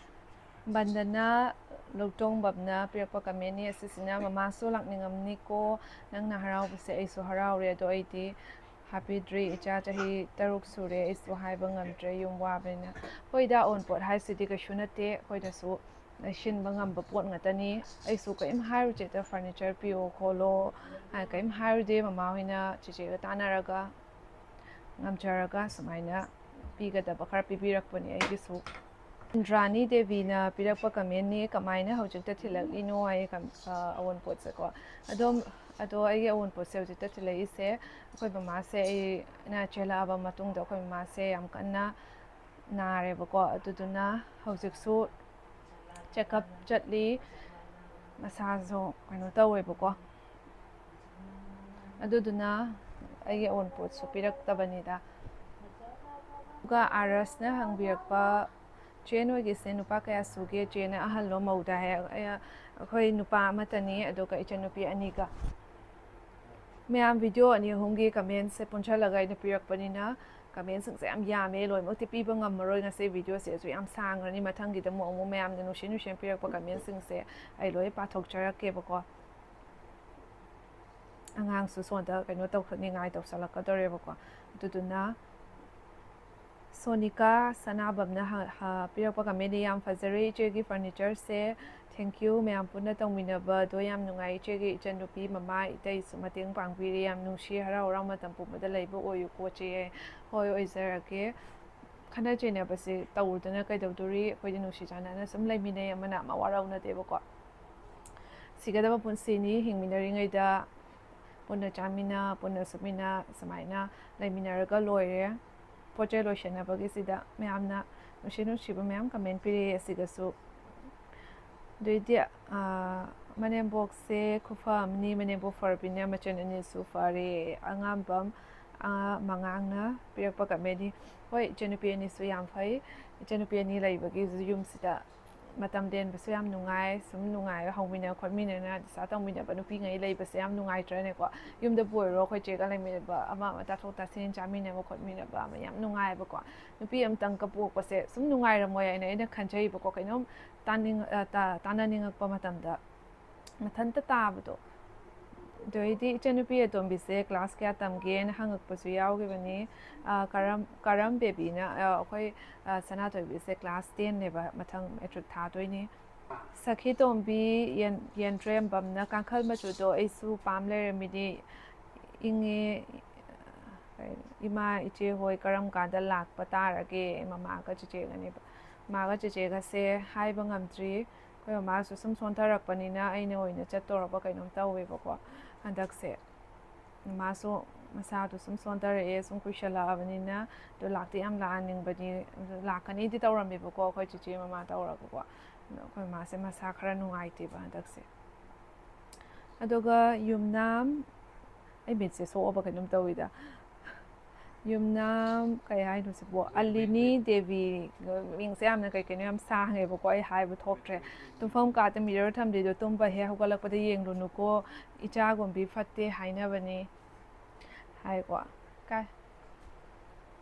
ꯕꯟꯗꯅ ꯂꯧꯇꯣꯡꯕꯝꯅ ꯄꯤꯔꯛꯄ ꯀꯃꯦꯟꯅꯤ ꯑꯁꯤꯁꯤꯅ꯫ "ꯃꯃꯥꯁꯨ ꯂꯥꯛꯅꯤꯡꯉꯝꯅꯤꯀꯣ, ꯅꯪꯅ ꯍꯔꯥꯎꯕꯁꯦ ꯑꯩꯁꯨ ꯍꯔꯥꯎꯔꯦ, ꯑꯗꯣ ꯑꯩꯗꯤ ꯍꯥꯞꯄꯤꯗ꯭ꯔꯤ꯫ ꯏꯆꯥ ꯆꯍꯤ ꯇꯔꯨꯛ ꯁꯨꯔꯦ, ꯑꯩꯁꯨ ꯍꯥꯏꯕ ꯉꯝꯗ꯭ꯔꯦ, ꯌꯨꯝ ꯋꯥꯕꯅꯤꯅ"꯫ ꯍꯣꯏꯗ, ꯑꯑꯣꯟꯄꯣꯠ ꯍꯥꯏꯁꯤꯗꯤ ꯀꯩꯁꯨ ꯅꯠꯇꯦ, ꯑꯩꯈꯣꯏꯗꯁꯨ ꯂꯩꯁꯤꯟꯕ ꯉꯝꯕ ꯄꯣꯠ ꯉꯥꯛꯇꯅꯤ꯫ ꯑꯩꯁꯨ ꯀꯔꯤꯝ ꯍꯥꯏꯔꯨꯗꯦꯗ, ꯐꯔꯅꯤꯆꯔ ꯄꯤꯌꯣ ꯈꯣꯠꯂꯣ ꯍꯥꯏꯅ ꯀꯔꯤꯝ ꯍꯥꯏꯔꯨꯗꯦ꯫ ꯃꯃꯥ ꯍꯣꯏꯅ ꯆꯦꯆꯦꯒ ꯇꯥꯟꯅꯔꯒ ꯉꯝꯖꯔꯒ ꯁꯨꯃꯥꯏꯅ ꯄꯤꯒꯗꯕ ꯈꯔ ꯄꯤꯕꯤꯔꯛꯄꯅꯦ ꯑꯩꯒꯤꯁꯨ꯫ ꯏꯟꯗ꯭ꯔꯥꯅꯤ ꯗꯦꯕꯤꯅ ꯄꯤꯔꯛꯄ ꯀꯃꯦꯟꯅꯤ, "ꯀꯃꯥꯏꯅ ꯍꯧꯖꯤꯛꯇ ꯊꯤꯜꯂꯛꯂꯤꯅꯣ?" ꯍꯥꯏꯌꯦ, ꯀꯝ-, ꯑ, ꯑꯑꯣꯟꯄꯣꯠꯁꯦꯀꯣ꯫ ꯑꯗꯣꯝ, ꯑꯗꯣ ꯑꯩꯒꯤ ꯑꯑꯣꯟꯄꯣꯠꯁꯦ ꯍꯧꯖꯤꯛꯇ ꯊꯤꯜꯂꯛꯏꯁꯦ ꯑꯩꯈꯣꯏ ꯃꯃꯥꯁꯦ, ꯑꯩꯅ ꯆꯦꯜꯂꯛꯑꯕ ꯃꯇꯨꯡꯗ ꯑꯩꯈꯣꯏ ꯃꯃꯥꯁꯦ ꯌꯥꯝ ꯀꯟꯅ ꯅꯥꯔꯦꯕꯀꯣ꯫ ꯑꯗꯨꯗꯨꯅ ꯍꯧꯖꯤꯛꯁꯨ ꯆꯦꯛꯑꯞ ꯆꯠꯂꯤ꯫ ꯃꯁꯥꯁꯨ ꯀꯩꯅꯣ ꯇꯧꯋꯦꯕꯀꯣ꯫ ꯑꯗꯨꯗꯨꯅ ꯑꯩꯒꯤ ꯑꯎꯟꯄꯣꯠꯁꯨ ꯄꯤꯔꯛꯇꯕꯅꯤꯗ꯫ ꯑꯗꯨꯒ ꯑꯥꯔꯁꯅ ꯍꯪꯕꯤꯔꯛꯄ, "ꯆꯦ, ꯅꯣꯏꯒꯤꯁꯦ ꯅꯨꯄꯥ ꯀꯌꯥ ꯁꯨꯒꯦ? ꯆꯦꯅ ꯑꯍꯜꯂꯣ ꯃꯧꯗ?" ꯍꯥꯏ꯫ ꯑꯩ, ꯑꯩꯈꯣꯏ ꯅꯨꯄꯥ ꯑꯃꯇꯅꯤ, ꯑꯗꯨꯒ ꯏꯆꯟꯅꯨꯄꯤ ꯑꯅꯤꯒ꯫ ꯃꯌꯥꯝ, ꯚꯤꯗꯤꯑꯣ ꯑꯅꯤ ꯑꯍꯨꯝꯒꯤ ꯀꯃꯦꯟꯁꯦ ꯄꯨꯟꯁꯤꯜꯂꯒ ꯑꯩꯅ ꯄꯤꯔꯛꯄꯅꯤꯅ, ꯀꯃꯦꯟꯁꯤꯡꯁꯦ ꯌꯥꯝ ꯌꯥꯝꯃꯦ, ꯂꯣꯏꯅꯃꯛꯇꯤ ꯄꯤꯕ ꯉꯝꯃꯔꯣꯏ꯫ ꯉꯁꯤ ꯚꯤꯗꯤꯑꯣꯁꯦ ꯑꯁꯨꯛ ꯌꯥꯝ ꯁꯥꯡꯈ꯭ꯔꯅꯤ꯫ ꯃꯊꯪꯒꯤꯗ ꯑꯃꯨꯛ, ꯑꯃꯨꯛ ꯃꯌꯥꯝꯅ ꯅꯨꯡꯁꯤ ꯅꯨꯡꯁꯤꯅ ꯄꯤꯔꯛꯄ ꯀꯃꯦꯟꯁꯤꯡꯁꯦ ꯑꯩ ꯂꯣꯏ ꯄꯥꯊꯣꯛꯆꯔꯛꯀꯦꯕꯀꯣ꯫ ꯑꯉꯥꯡꯁꯨ ꯁꯣꯝꯗ ꯀꯩꯅꯣ ꯇꯧꯈꯠꯅꯤꯡꯉꯥꯏ ꯇꯧꯁꯜꯂꯛꯀꯗꯧꯔꯦꯕꯀꯣ꯫ ꯑꯗꯨꯗꯨꯅ ꯁꯣꯅꯤꯀꯥ ꯁꯅꯥꯕꯝꯅ ꯍ-, ꯍ-, ꯄꯤꯔꯛꯄ ꯀꯃꯦꯟꯗꯤ, "ꯌꯥꯝ ꯐꯖꯔꯦ ꯏꯆꯦꯒꯤ ꯐꯔꯅꯤꯆꯔꯁꯦ꯫ Thank you, ꯃꯌꯥꯝ ꯄꯨꯟꯅ ꯇꯧꯃꯤꯟꯅꯕꯗꯣ ꯌꯥꯝ ꯅꯨꯡꯉꯥꯏ꯫ ꯏꯆꯦꯒꯤ ꯏꯆꯟꯅꯨꯄꯤ, ꯃꯃꯥ, ꯏꯇꯩꯁꯨ ꯃꯇꯦꯡ ꯄꯥꯡꯕꯤꯔꯦ꯫ ꯌꯥꯝ ꯅꯨꯡꯁꯤ, ꯍꯔꯥꯎ ꯍꯔꯥꯎ ꯃꯇꯝ ꯄꯨꯝꯕꯗ ꯂꯩꯕ ꯑꯣꯏꯌꯨꯀꯣ ꯆꯦ꯫" ꯍꯣꯏ, ꯑꯣꯏꯖꯔꯒꯦ꯫ ꯈꯠꯅ ꯆꯩꯅꯕꯁꯦ ꯇꯧꯔꯨꯗꯅ ꯀꯩꯗꯧꯗꯣꯔꯤ? ꯑꯩꯈꯣꯏꯗꯤ ꯅꯨꯡꯁꯤ ꯆꯥꯟꯅꯅ ꯁꯨꯝ ꯂꯩꯃꯤꯟꯅꯩ, ꯑꯃꯅ ꯑꯃ ꯋꯥꯔꯧꯅꯗꯦꯕꯀꯣ꯫ ꯁꯤꯒꯗꯕ ꯄꯨꯟꯁꯤꯅꯤ, ꯍꯤꯡꯃꯤꯟꯅꯔꯤꯉꯩꯗ ꯄꯨꯟꯅ ꯆꯥꯃꯤꯟꯅ, ꯄꯨꯟꯅ ꯁꯨꯞꯃꯤꯟꯅ, ꯁꯨꯃꯥꯏꯅ ꯂꯩꯃꯤꯟꯅꯔꯒ ꯂꯣꯏꯔꯦ꯫ ꯄꯣꯠ ꯆꯩ ꯂꯣꯏꯁꯟꯅꯕꯒꯤꯁꯤꯗ ꯃꯌꯥꯝꯅ ꯅꯨꯡꯁꯤ ꯅꯨꯡꯁꯤꯕ ꯃꯌꯥꯝ ꯀꯃꯦꯟ ꯄꯤꯔꯛꯑꯦ꯫ ꯑꯁꯤꯒꯁꯨ ꯑꯗꯨꯏꯗꯤ, ꯑꯥ, ꯃꯅꯦꯝꯕꯣꯛꯁꯦ ꯈꯨꯐ ꯑꯃꯅꯤ, ꯃꯅꯦꯝꯕꯣꯛ ꯐꯔꯕꯤꯅ ꯃꯆꯟ ꯑꯅꯤꯁꯨ ꯐꯔꯦ꯫ ꯑꯉꯥꯝꯕꯝ, ꯑꯥ, ꯃꯉꯥꯡꯅ ꯄꯤꯔꯛꯄ ꯀꯃꯦꯟꯅꯤ꯫ ꯍꯣꯏ, ꯏꯆꯟꯅꯨꯄꯤ ꯑꯅꯤꯁꯨ ꯌꯥꯝ ꯐꯩ꯫ ꯏꯆꯟꯅꯨꯄꯤ ꯑꯅꯤ ꯂꯩꯕꯒꯤ ꯌꯨꯝꯁꯤꯗ ꯃꯇꯝ ꯂꯦꯟꯕꯁꯨ ꯌꯥꯝ ꯅꯨꯡꯉꯥꯏ꯫ ꯁꯨꯝ ꯅꯨꯡꯉꯥꯏ, ꯍꯧꯃꯤꯟꯅ ꯈꯣꯠꯃꯤꯟꯅꯅ ꯗꯤꯁꯥ ꯇꯧꯃꯤꯟꯅꯕ ꯅꯨꯄꯤꯉꯩ ꯂꯩꯕꯁꯦ ꯌꯥꯝ ꯅꯨꯡꯉꯥꯏꯇ꯭ꯔꯅꯦꯀꯣ? ꯌꯨꯝꯗꯕꯨ ꯑꯣꯏꯔꯣ, ꯑꯩꯈꯣꯏ ꯆꯦꯒ ꯂꯩꯃꯤꯟꯅꯕ, ꯑꯃ ꯑꯃ ꯇꯥꯊꯣꯛ ꯇꯥꯁꯤꯟ, ꯆꯥꯃꯤꯟꯅꯕ ꯈꯣꯠꯃꯤꯟꯅꯕ ꯑꯃ ꯌꯥꯝ ꯅꯨꯡꯉꯥꯏꯕꯀꯣ꯫ ꯅꯨꯄꯤ ꯑꯃꯇꯪꯒ ꯄꯣꯛꯄꯁꯦ ꯁꯨꯝ ꯅꯨꯡꯉꯥꯏꯔꯝꯃꯣꯏ ꯍꯥꯏꯅ ꯑꯩꯅ ꯈꯟꯖꯩꯕꯀꯣ꯫ ꯀꯩꯅꯣꯝ ꯇꯥꯅꯤꯡ-, ꯑ, ꯇꯥ-, ꯇꯥꯅꯅꯤꯡꯉꯛꯄ ꯃꯇꯝꯗ ꯃꯊꯟꯇ ꯇꯥꯕꯗꯣ꯫ ꯑꯗꯨ ꯑꯣꯏꯗꯤ ꯏꯆꯟꯅꯨꯄꯤ ꯑꯇꯣꯝꯕꯤꯁꯦ ꯀ꯭ꯂꯥꯁ ꯀꯌꯥ ꯇꯝꯒꯦꯅ ꯍꯪꯉꯛꯄꯁꯨ ꯌꯥꯎꯈꯤꯕꯅꯤ꯫ ꯑ, ꯀꯔꯝ, ꯀꯔꯝ ꯕꯦꯕꯤꯅ, ꯑ, ꯑꯩꯈꯣꯏ, ꯑ, ꯁꯅꯥꯊꯣꯏꯕꯤꯁꯦ ꯀ꯭ꯂꯥꯁ ꯇꯦꯟꯅꯦꯕ, ꯃꯊꯪ ꯃꯦꯇ꯭ꯔꯤꯛ ꯊꯥꯗꯣꯏꯅꯤ꯫ ꯁꯈꯤ ꯇꯣꯝꯕꯤ ꯌꯦꯟ-, ꯌꯦꯟꯊ꯭ꯔꯦꯝꯕꯝꯅ ꯀꯥꯡꯈꯜ ꯃꯆꯨꯗꯣ ꯑꯩꯁꯨ ꯄꯥꯝ ꯂꯩꯔꯝꯃꯤꯅꯤ꯫ ꯏꯪꯉꯦ꯫ ꯏꯃꯥ, ꯏꯆꯦ ꯍꯣꯏ ꯀꯔꯝ ꯀꯥꯟꯗ ꯂꯥꯛꯄ ꯇꯥꯔꯒꯦ? ꯃꯃꯥꯒ ꯆꯦꯆꯦꯒꯅꯦꯕ꯫ ꯃꯃꯥꯒ ꯆꯦꯆꯦꯒꯁꯦ ꯍꯥꯏꯕ ꯉꯝꯗ꯭ꯔꯤ꯫ ꯑꯩꯈꯣꯏ ꯃꯃꯥꯁꯨ ꯁꯨꯝ ꯁꯣꯟꯊꯔꯛꯄꯅꯤꯅ ꯑꯩꯅ ꯑꯣꯏꯅ ꯆꯠꯇꯧꯔꯕ ꯀꯩꯅꯣꯝ ꯇꯧꯋꯦꯕꯀꯣ ꯍꯟꯗꯛꯁꯦ꯫ ꯃꯥꯁꯨ ꯃꯁꯥꯗꯣ ꯁꯨꯝ ꯁꯣꯟꯊꯔꯛꯑꯦ, ꯁꯨꯝ ꯀꯨꯏꯁꯜꯂꯛꯑꯕꯅꯤꯅ꯫ ꯑꯗꯣ ꯂꯥꯛꯇꯤ ꯌꯥꯝ ꯂꯥꯛꯍꯟꯅꯤꯡꯕꯅꯤ, ꯑꯗꯣ ꯂꯥꯛꯀꯅꯤꯗꯤ ꯇꯧꯔꯝꯃꯦꯕꯀꯣ, ꯑꯩꯈꯣꯏ ꯆꯦꯆꯦ ꯃꯃꯥ ꯇꯧꯔꯒꯀꯣ꯫ ꯑꯩꯈꯣꯏ ꯃꯥꯁꯦ ꯃꯁꯥ ꯈꯔ ꯅꯨꯡꯉꯥꯏꯇꯦꯕ ꯍꯟꯗꯛꯁꯦ꯫ ꯑꯗꯨꯒ ꯌꯨꯝꯅꯥꯝ, ꯑꯩ ꯃꯤꯠꯁꯦ ꯁꯣꯛꯑꯕ ꯀꯩꯅꯣꯝ ꯇꯧꯋꯤꯗ꯫ ꯌꯨꯝꯅꯥꯝ ꯀꯩ ꯍꯥꯏꯅꯣ ꯁꯤꯕꯣ, ꯑꯂꯤꯅꯤ ꯗꯦꯕꯤ, ꯃꯤꯡꯁꯦ ꯌꯥꯝꯅ ꯀꯩ ꯀꯩꯅꯣ ꯌꯥꯝ ꯁꯥꯡꯉꯦꯕꯀꯣ, ꯑꯩ ꯍꯥꯏꯕ ꯊꯣꯛꯇ꯭ꯔꯦ꯫ ꯇꯨꯝꯐꯝ ꯀꯥꯗ ꯃꯤꯔꯔ ꯊꯝꯗ꯭ꯔꯤꯗꯣ ꯇꯨꯝꯕ ꯍꯦꯛ ꯍꯧꯒꯠꯂꯛꯄꯗ ꯌꯦꯡꯂꯨꯅꯨꯀꯣ, ꯏꯆꯥꯒꯨꯝꯕꯤ ꯐꯠꯇꯦ ꯍꯥꯏꯅꯕꯅꯤ ꯍꯥꯏꯀꯣ꯫ ꯀꯥꯏ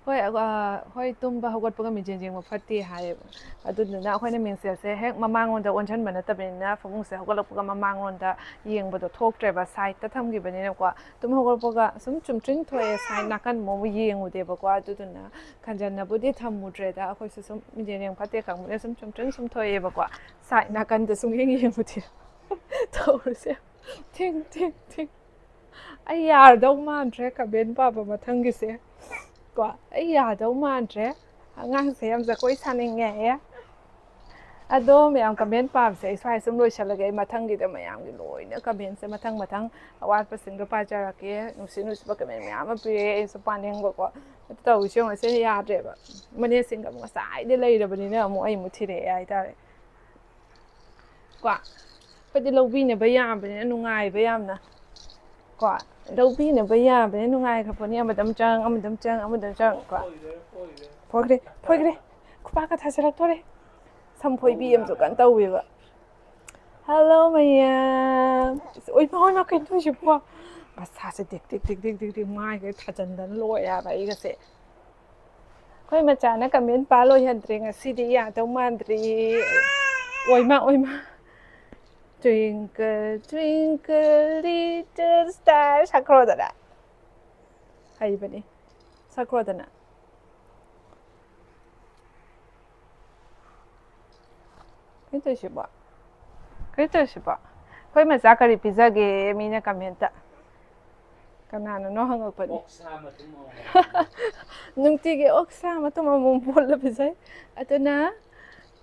ꯍꯣꯏ, ꯑ, ꯍꯣꯏ, ꯇꯨꯝꯕ ꯍꯧꯒꯠꯄꯒ ꯃꯤꯡꯁꯦꯜ ꯌꯦꯡꯕ ꯐꯠꯇꯦ ꯍꯥꯏꯌꯦꯕ꯫ ꯑꯗꯨꯗꯨꯅ ꯑꯩꯈꯣꯏꯅ ꯃꯤꯡꯁꯦꯜꯁꯦ ꯍꯦꯛ ꯃꯃꯥꯡꯂꯣꯝꯗ ꯑꯣꯟꯁꯤꯟꯕ ꯅꯠꯇꯕꯅꯤꯅ, ꯐꯃꯨꯡꯁꯦ ꯍꯧꯒꯠꯂꯛꯄꯒ ꯃꯃꯥꯡꯂꯣꯝꯗ ꯌꯦꯡꯕꯗꯣ ꯊꯣꯛꯇ꯭ꯔꯦꯕ, ꯁꯥꯏꯠꯇ ꯊꯝꯈꯤꯕꯅꯤꯅꯀꯣ꯫ ꯇꯨꯝ ꯍꯧꯒꯠꯂꯛꯄꯒ ꯁꯨꯝ ꯆꯨꯝꯇ꯭ꯔꯤꯡ ꯊꯣꯛꯑꯦ, ꯁꯥꯏꯠ ꯅꯥꯀꯟ ꯑꯃꯨꯛ ꯌꯦꯡꯉꯨꯗꯦꯕꯀꯣ꯫ ꯑꯗꯨꯗꯨꯅ ꯈꯟꯖꯟꯅꯕꯨꯗꯤ ꯊꯝꯃꯨꯗ꯭ꯔꯦꯗ, ꯑꯩꯈꯣꯏꯁꯨ ꯁꯨꯝ ꯃꯤꯡꯁꯦꯜ ꯌꯦꯡꯕ ꯐꯠꯇꯦ ꯈꯪꯕꯅꯤꯅ ꯁꯨꯝ ꯆꯨꯝꯇ꯭ꯔꯤꯡ ꯁꯨꯝ ꯊꯣꯛꯑꯦꯕꯀꯣ꯫ ꯁꯥꯏꯠ ꯅꯥꯀꯟꯗ ꯁꯨꯝ ꯌꯦꯡ ꯌꯦꯡꯉꯨꯗꯦ꯫ ꯇꯧꯔꯤꯁꯦ꯫ ꯊꯤꯡ, ꯊꯤꯡ, ꯊꯤꯡ꯫ ꯑꯩ ꯌꯥꯔꯗꯧ ꯃꯥꯟꯗ꯭ꯔꯦ ꯀꯃꯦꯟ ꯄꯥꯕ ꯃꯊꯪꯒꯤꯁꯦ꯫ ꯀꯣ, ꯑꯩ ꯌꯥꯗꯧ ꯃꯥꯟꯗ꯭ꯔꯦ꯫ ꯑꯉꯥꯡꯁꯦ ꯌꯥꯝ ꯖꯒꯣꯏ ꯁꯥꯅꯤꯡꯉꯦ꯫ ꯑꯗꯣ ꯃꯌꯥꯝ ꯀꯃꯦꯟ ꯄꯥꯕꯁꯦ ꯑꯩ ꯁ꯭ꯋꯥꯏ ꯁꯨꯝ ꯂꯣꯏꯁꯤꯜꯂꯒꯦ꯫ ꯑꯩ ꯃꯊꯪꯒꯤꯗ ꯃꯌꯥꯝꯒꯤ ꯂꯣꯏꯅ ꯀꯃꯦꯟꯁꯦ ꯃꯊꯪ ꯃꯊꯪ ꯑꯋꯥꯠꯄꯁꯤꯡꯗꯣ ꯄꯥꯖꯔꯛꯀꯦ꯫ ꯅꯨꯡꯁꯤ ꯅꯨꯡꯁꯤꯕ ꯀꯃꯦꯟ ꯃꯌꯥꯝ ꯑꯃ ꯄꯤꯔꯛꯑꯦ, ꯑꯩꯁꯨ ꯄꯥꯅꯤꯡꯕꯀꯣ꯫ ꯑꯗꯨ ꯇꯧꯔꯤꯁꯦ ꯌꯦꯡꯉꯣ, ꯁꯤꯅ ꯌꯥꯗ꯭ꯔꯦꯕ꯫ ꯃꯅꯦꯁꯤꯡꯒ ꯑꯃꯨꯛ ꯉꯁꯥꯏꯗꯩ ꯂꯩꯔꯕꯅꯤꯅ ꯑꯃꯨꯛ ꯑꯩ ꯑꯃꯨꯛ ꯊꯤꯔꯛꯑꯦ ꯍꯥꯏꯇꯥꯔꯦ꯫ ꯀꯣ, ꯑꯩꯈꯣꯏꯗꯤ ꯂꯧꯕꯤꯅꯕ ꯌꯥꯕꯅꯤꯅ ꯅꯨꯡꯉꯥꯏꯕ ꯌꯥꯝꯅ꯫ ꯀꯣ, ꯂꯧꯕꯤꯅꯕ ꯌꯥꯕꯅꯤꯅ ꯅꯨꯡꯉꯥꯏꯈ꯭ꯔ ꯄꯣꯠꯅꯤ꯫ ꯑꯃꯗꯝ ꯆꯪ, ꯑꯃꯗꯝ ꯆꯪ, ꯑꯃꯗꯝ ꯆꯪ꯫ ꯀꯣ, ꯐꯣꯏꯈ꯭ꯔꯦ, ꯐꯣꯏꯈ꯭ꯔꯦ꯫ ꯈꯨꯄꯥꯛꯀ ꯊꯥꯖꯤꯜꯂꯛꯇꯣꯔꯦ꯫ ꯁꯝꯐꯣꯏꯕꯤ ꯑꯃꯁꯨ ꯀꯟꯅ ꯇꯧꯋꯦꯕ꯫ ꯍꯜꯂꯣ ꯃꯌꯥꯝ꯫ ꯑꯣꯏꯃ, ꯑꯣꯏꯃ, ꯀꯩꯅꯣ ꯇꯧꯔꯤꯁꯤꯕꯣ? ꯃꯁꯥꯁꯦ ꯇꯤꯛ ꯇꯤꯛ ꯇꯤꯛ ꯇꯤꯛ ꯇꯤꯛ ꯇꯤꯛ ꯃꯥꯏꯒ ꯊꯥꯖꯟꯗꯅ ꯂꯣꯏꯔꯦ ꯍꯥꯏꯕ ꯑꯩꯒꯁꯦ꯫ ꯑꯩꯈꯣꯏ ꯃꯆꯥꯅ ꯀꯃꯦꯟ ꯄꯥ ꯂꯣꯏꯍꯟꯗ꯭ꯔꯦ ꯉꯁꯤꯗꯤ, ꯌꯥꯗꯧ ꯃꯥꯟꯗ꯭ꯔꯤ꯫ ꯑꯣꯏꯃ, ꯑꯣꯏꯃ꯫ Twinkle, twinkle, little star ꯁꯛꯈ꯭ꯔꯣꯗꯅ꯫ ꯍꯩꯕꯅꯤ꯫ ꯁꯛꯈ꯭ꯔꯣꯗꯅ꯫ ꯀꯩꯅꯣ ꯇꯧꯔꯤꯁꯤꯕꯣ? ꯀꯩꯅꯣ ꯇꯧꯔꯤꯁꯤꯕꯣ? ꯑꯩꯈꯣꯏ ꯃꯆꯥ ꯀꯔꯤ ꯄꯤꯖꯒꯦ? ꯃꯤꯅ ꯀꯃꯦꯟꯇ ꯀꯅꯥꯅꯅꯣ ꯍꯪꯉꯛꯄꯅꯤ꯫ ꯑꯣꯛꯁꯥ ꯃꯇꯨꯝ ꯑꯃꯃꯝ꯫ ꯅꯨꯡꯇꯤꯒꯤ ꯑꯣꯛꯁꯥ ꯃꯇꯨꯝ ꯑꯃꯃꯝ ꯄꯣꯜꯂ ꯄꯤꯖꯩ꯫ ꯑꯗꯨꯅ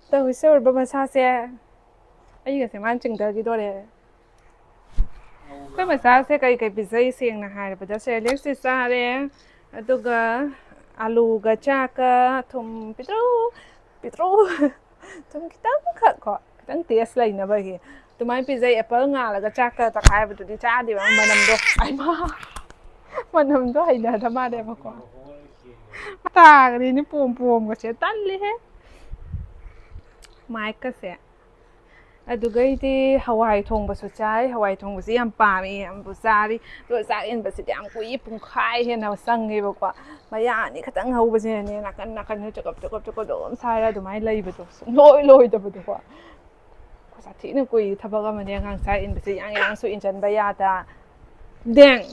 ꯇꯧꯔꯤꯁꯦ ꯎꯔꯕ ꯃꯁꯥꯁꯦ? ꯑꯩꯒꯁꯦ ꯃꯥꯅ ꯆꯤꯡꯊꯈꯤꯗꯣꯔꯦ꯫ ꯑꯩꯈꯣꯏ ꯃꯆꯥꯁꯦ ꯀꯩ ꯀꯩ ꯄꯤꯖꯩ? ꯁꯦꯡꯅ ꯍꯥꯏꯔꯕꯗ ꯁꯦꯔꯦꯂꯦꯛꯁꯦ ꯆꯥꯔꯦ, ꯑꯗꯨꯒ ꯑꯂꯨꯒ ꯆꯥꯛꯀ ꯊꯨꯝ ꯄꯤꯇ꯭ꯔꯨ ꯄꯤꯇ꯭ꯔꯨ ꯁꯨꯝ ꯈꯤꯇꯪꯈꯛ ꯀꯣ, ꯈꯤꯇꯪ ꯇꯦꯁ ꯂꯩꯅꯕꯒꯤ ꯑꯗꯨꯃꯥꯏꯅ ꯄꯤꯖꯩ꯫ ꯑꯦꯄꯜ ꯉꯥꯜꯂꯒ ꯆꯥꯛꯀ ꯇꯛꯈꯥꯏꯕꯗꯨꯗꯤ ꯆꯥꯗꯦꯕ, ꯃꯅꯝꯗꯣ, ꯑꯩꯃꯥ, ꯃꯅꯝꯗꯣ ꯍꯩꯅꯗ ꯃꯥꯜꯂꯦꯕꯀꯣ꯫ ꯇꯥꯒꯗꯤꯅꯦ ꯄꯣꯝ ꯄꯣꯝꯒꯁꯦ ꯇꯜꯂꯤꯍꯦ꯫ ꯃꯥꯏꯛꯀꯁꯦ꯫ ꯑꯗꯨꯒꯩꯗꯤ ꯍꯋꯥꯏ ꯊꯣꯡꯕꯁꯨ ꯆꯥꯏ꯫ ꯍꯋꯥꯏ ꯊꯣꯡꯕꯁꯤ ꯌꯥꯝ ꯄꯥꯝꯃꯤ, ꯌꯥꯝꯕꯨ ꯆꯥꯔꯤ꯫ ꯑꯗꯨꯒ ꯆꯥꯛ ꯏꯟꯕꯁꯤꯗꯤ ꯌꯥꯝ ꯀꯨꯏ, ꯄꯨꯡꯈꯥꯏ ꯍꯦꯟꯅ ꯆꯪꯉꯦꯕꯀꯣ꯫ ꯃꯌꯥ ꯑꯅꯤ ꯈꯛꯇꯪ ꯍꯧꯕꯁꯤꯅꯅꯦ, ꯅꯥꯀꯟ ꯅꯥꯀꯟꯗ ꯆꯀꯞ ꯆꯀꯞ ꯆꯀꯞ ꯑꯗꯨꯝ ꯁꯥꯏꯔ ꯑꯗꯨꯃꯥꯏꯅ ꯂꯩꯕꯗꯣ, ꯁꯨꯡꯂꯣꯏ ꯂꯣꯏꯗꯕꯗꯣꯀꯣ꯫ ꯁꯥꯊꯤꯅ ꯀꯨꯏ꯫ ꯊꯕꯛ ꯑꯃꯅꯦ, ꯑꯉꯥꯡ ꯆꯥꯛ ꯏꯟꯕꯁꯦ ꯌꯥꯡ ꯌꯥꯡꯁꯨ ꯏꯟꯁꯤꯟꯕ ꯌꯥꯗ꯫ ꯗꯦꯡ!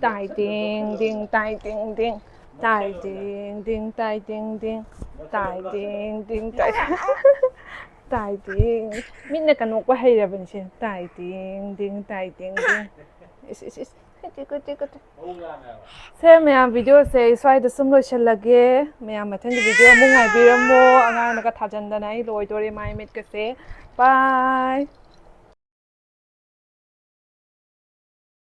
ꯇꯥꯏ ꯇꯤꯡ ꯇꯤꯡ, ꯇꯥꯏ ꯇꯤꯡ ꯇꯤꯡ, ꯇꯥꯏ ꯇꯤꯡ ꯇꯤꯡ, ꯇꯥꯏ ꯇꯤꯡ ꯇꯤꯡ, ꯇꯥꯏ ꯇꯤꯡ ꯇꯤꯡ, ꯇꯥꯏ꯫ ꯇꯥꯏ ꯇꯤꯡ꯫ ꯃꯤꯠꯅ ꯀꯅꯣꯛꯄ ꯍꯩꯔꯕꯅꯤꯁꯦ꯫ ꯇꯥꯏ ꯇꯤꯡ ꯇꯤꯡ, ꯇꯥꯏ ꯇꯤꯡ ꯇꯤꯡ꯫ ꯏꯁ, ꯏꯁ, ꯏꯁ꯫ ꯀꯨꯇꯤ, ꯀꯨꯇꯤ, ꯀꯨꯇꯤ꯫ ꯁꯦ ꯃꯌꯥꯝ, ꯚꯤꯗꯤꯑꯣꯁꯦ ꯑꯩ ꯁ꯭ꯋꯥꯏꯗ ꯁꯨꯝ ꯂꯣꯏꯁꯤꯜꯂꯒꯦ꯫ ꯃꯌꯥꯝ ꯃꯊꯪꯒꯤ ꯚꯤꯗꯤꯑꯣ ꯑꯃꯨꯛ ꯉꯥꯏꯕꯤꯔꯝꯃꯣ꯫ ꯑꯉꯥꯡꯅꯒ ꯊꯥꯖꯟꯗꯅ ꯑꯩ ꯂꯣꯏꯗꯣꯔꯦ ꯃꯥꯏ ꯃꯤꯠꯀꯁꯦ꯫ ꯕꯥꯏ꯫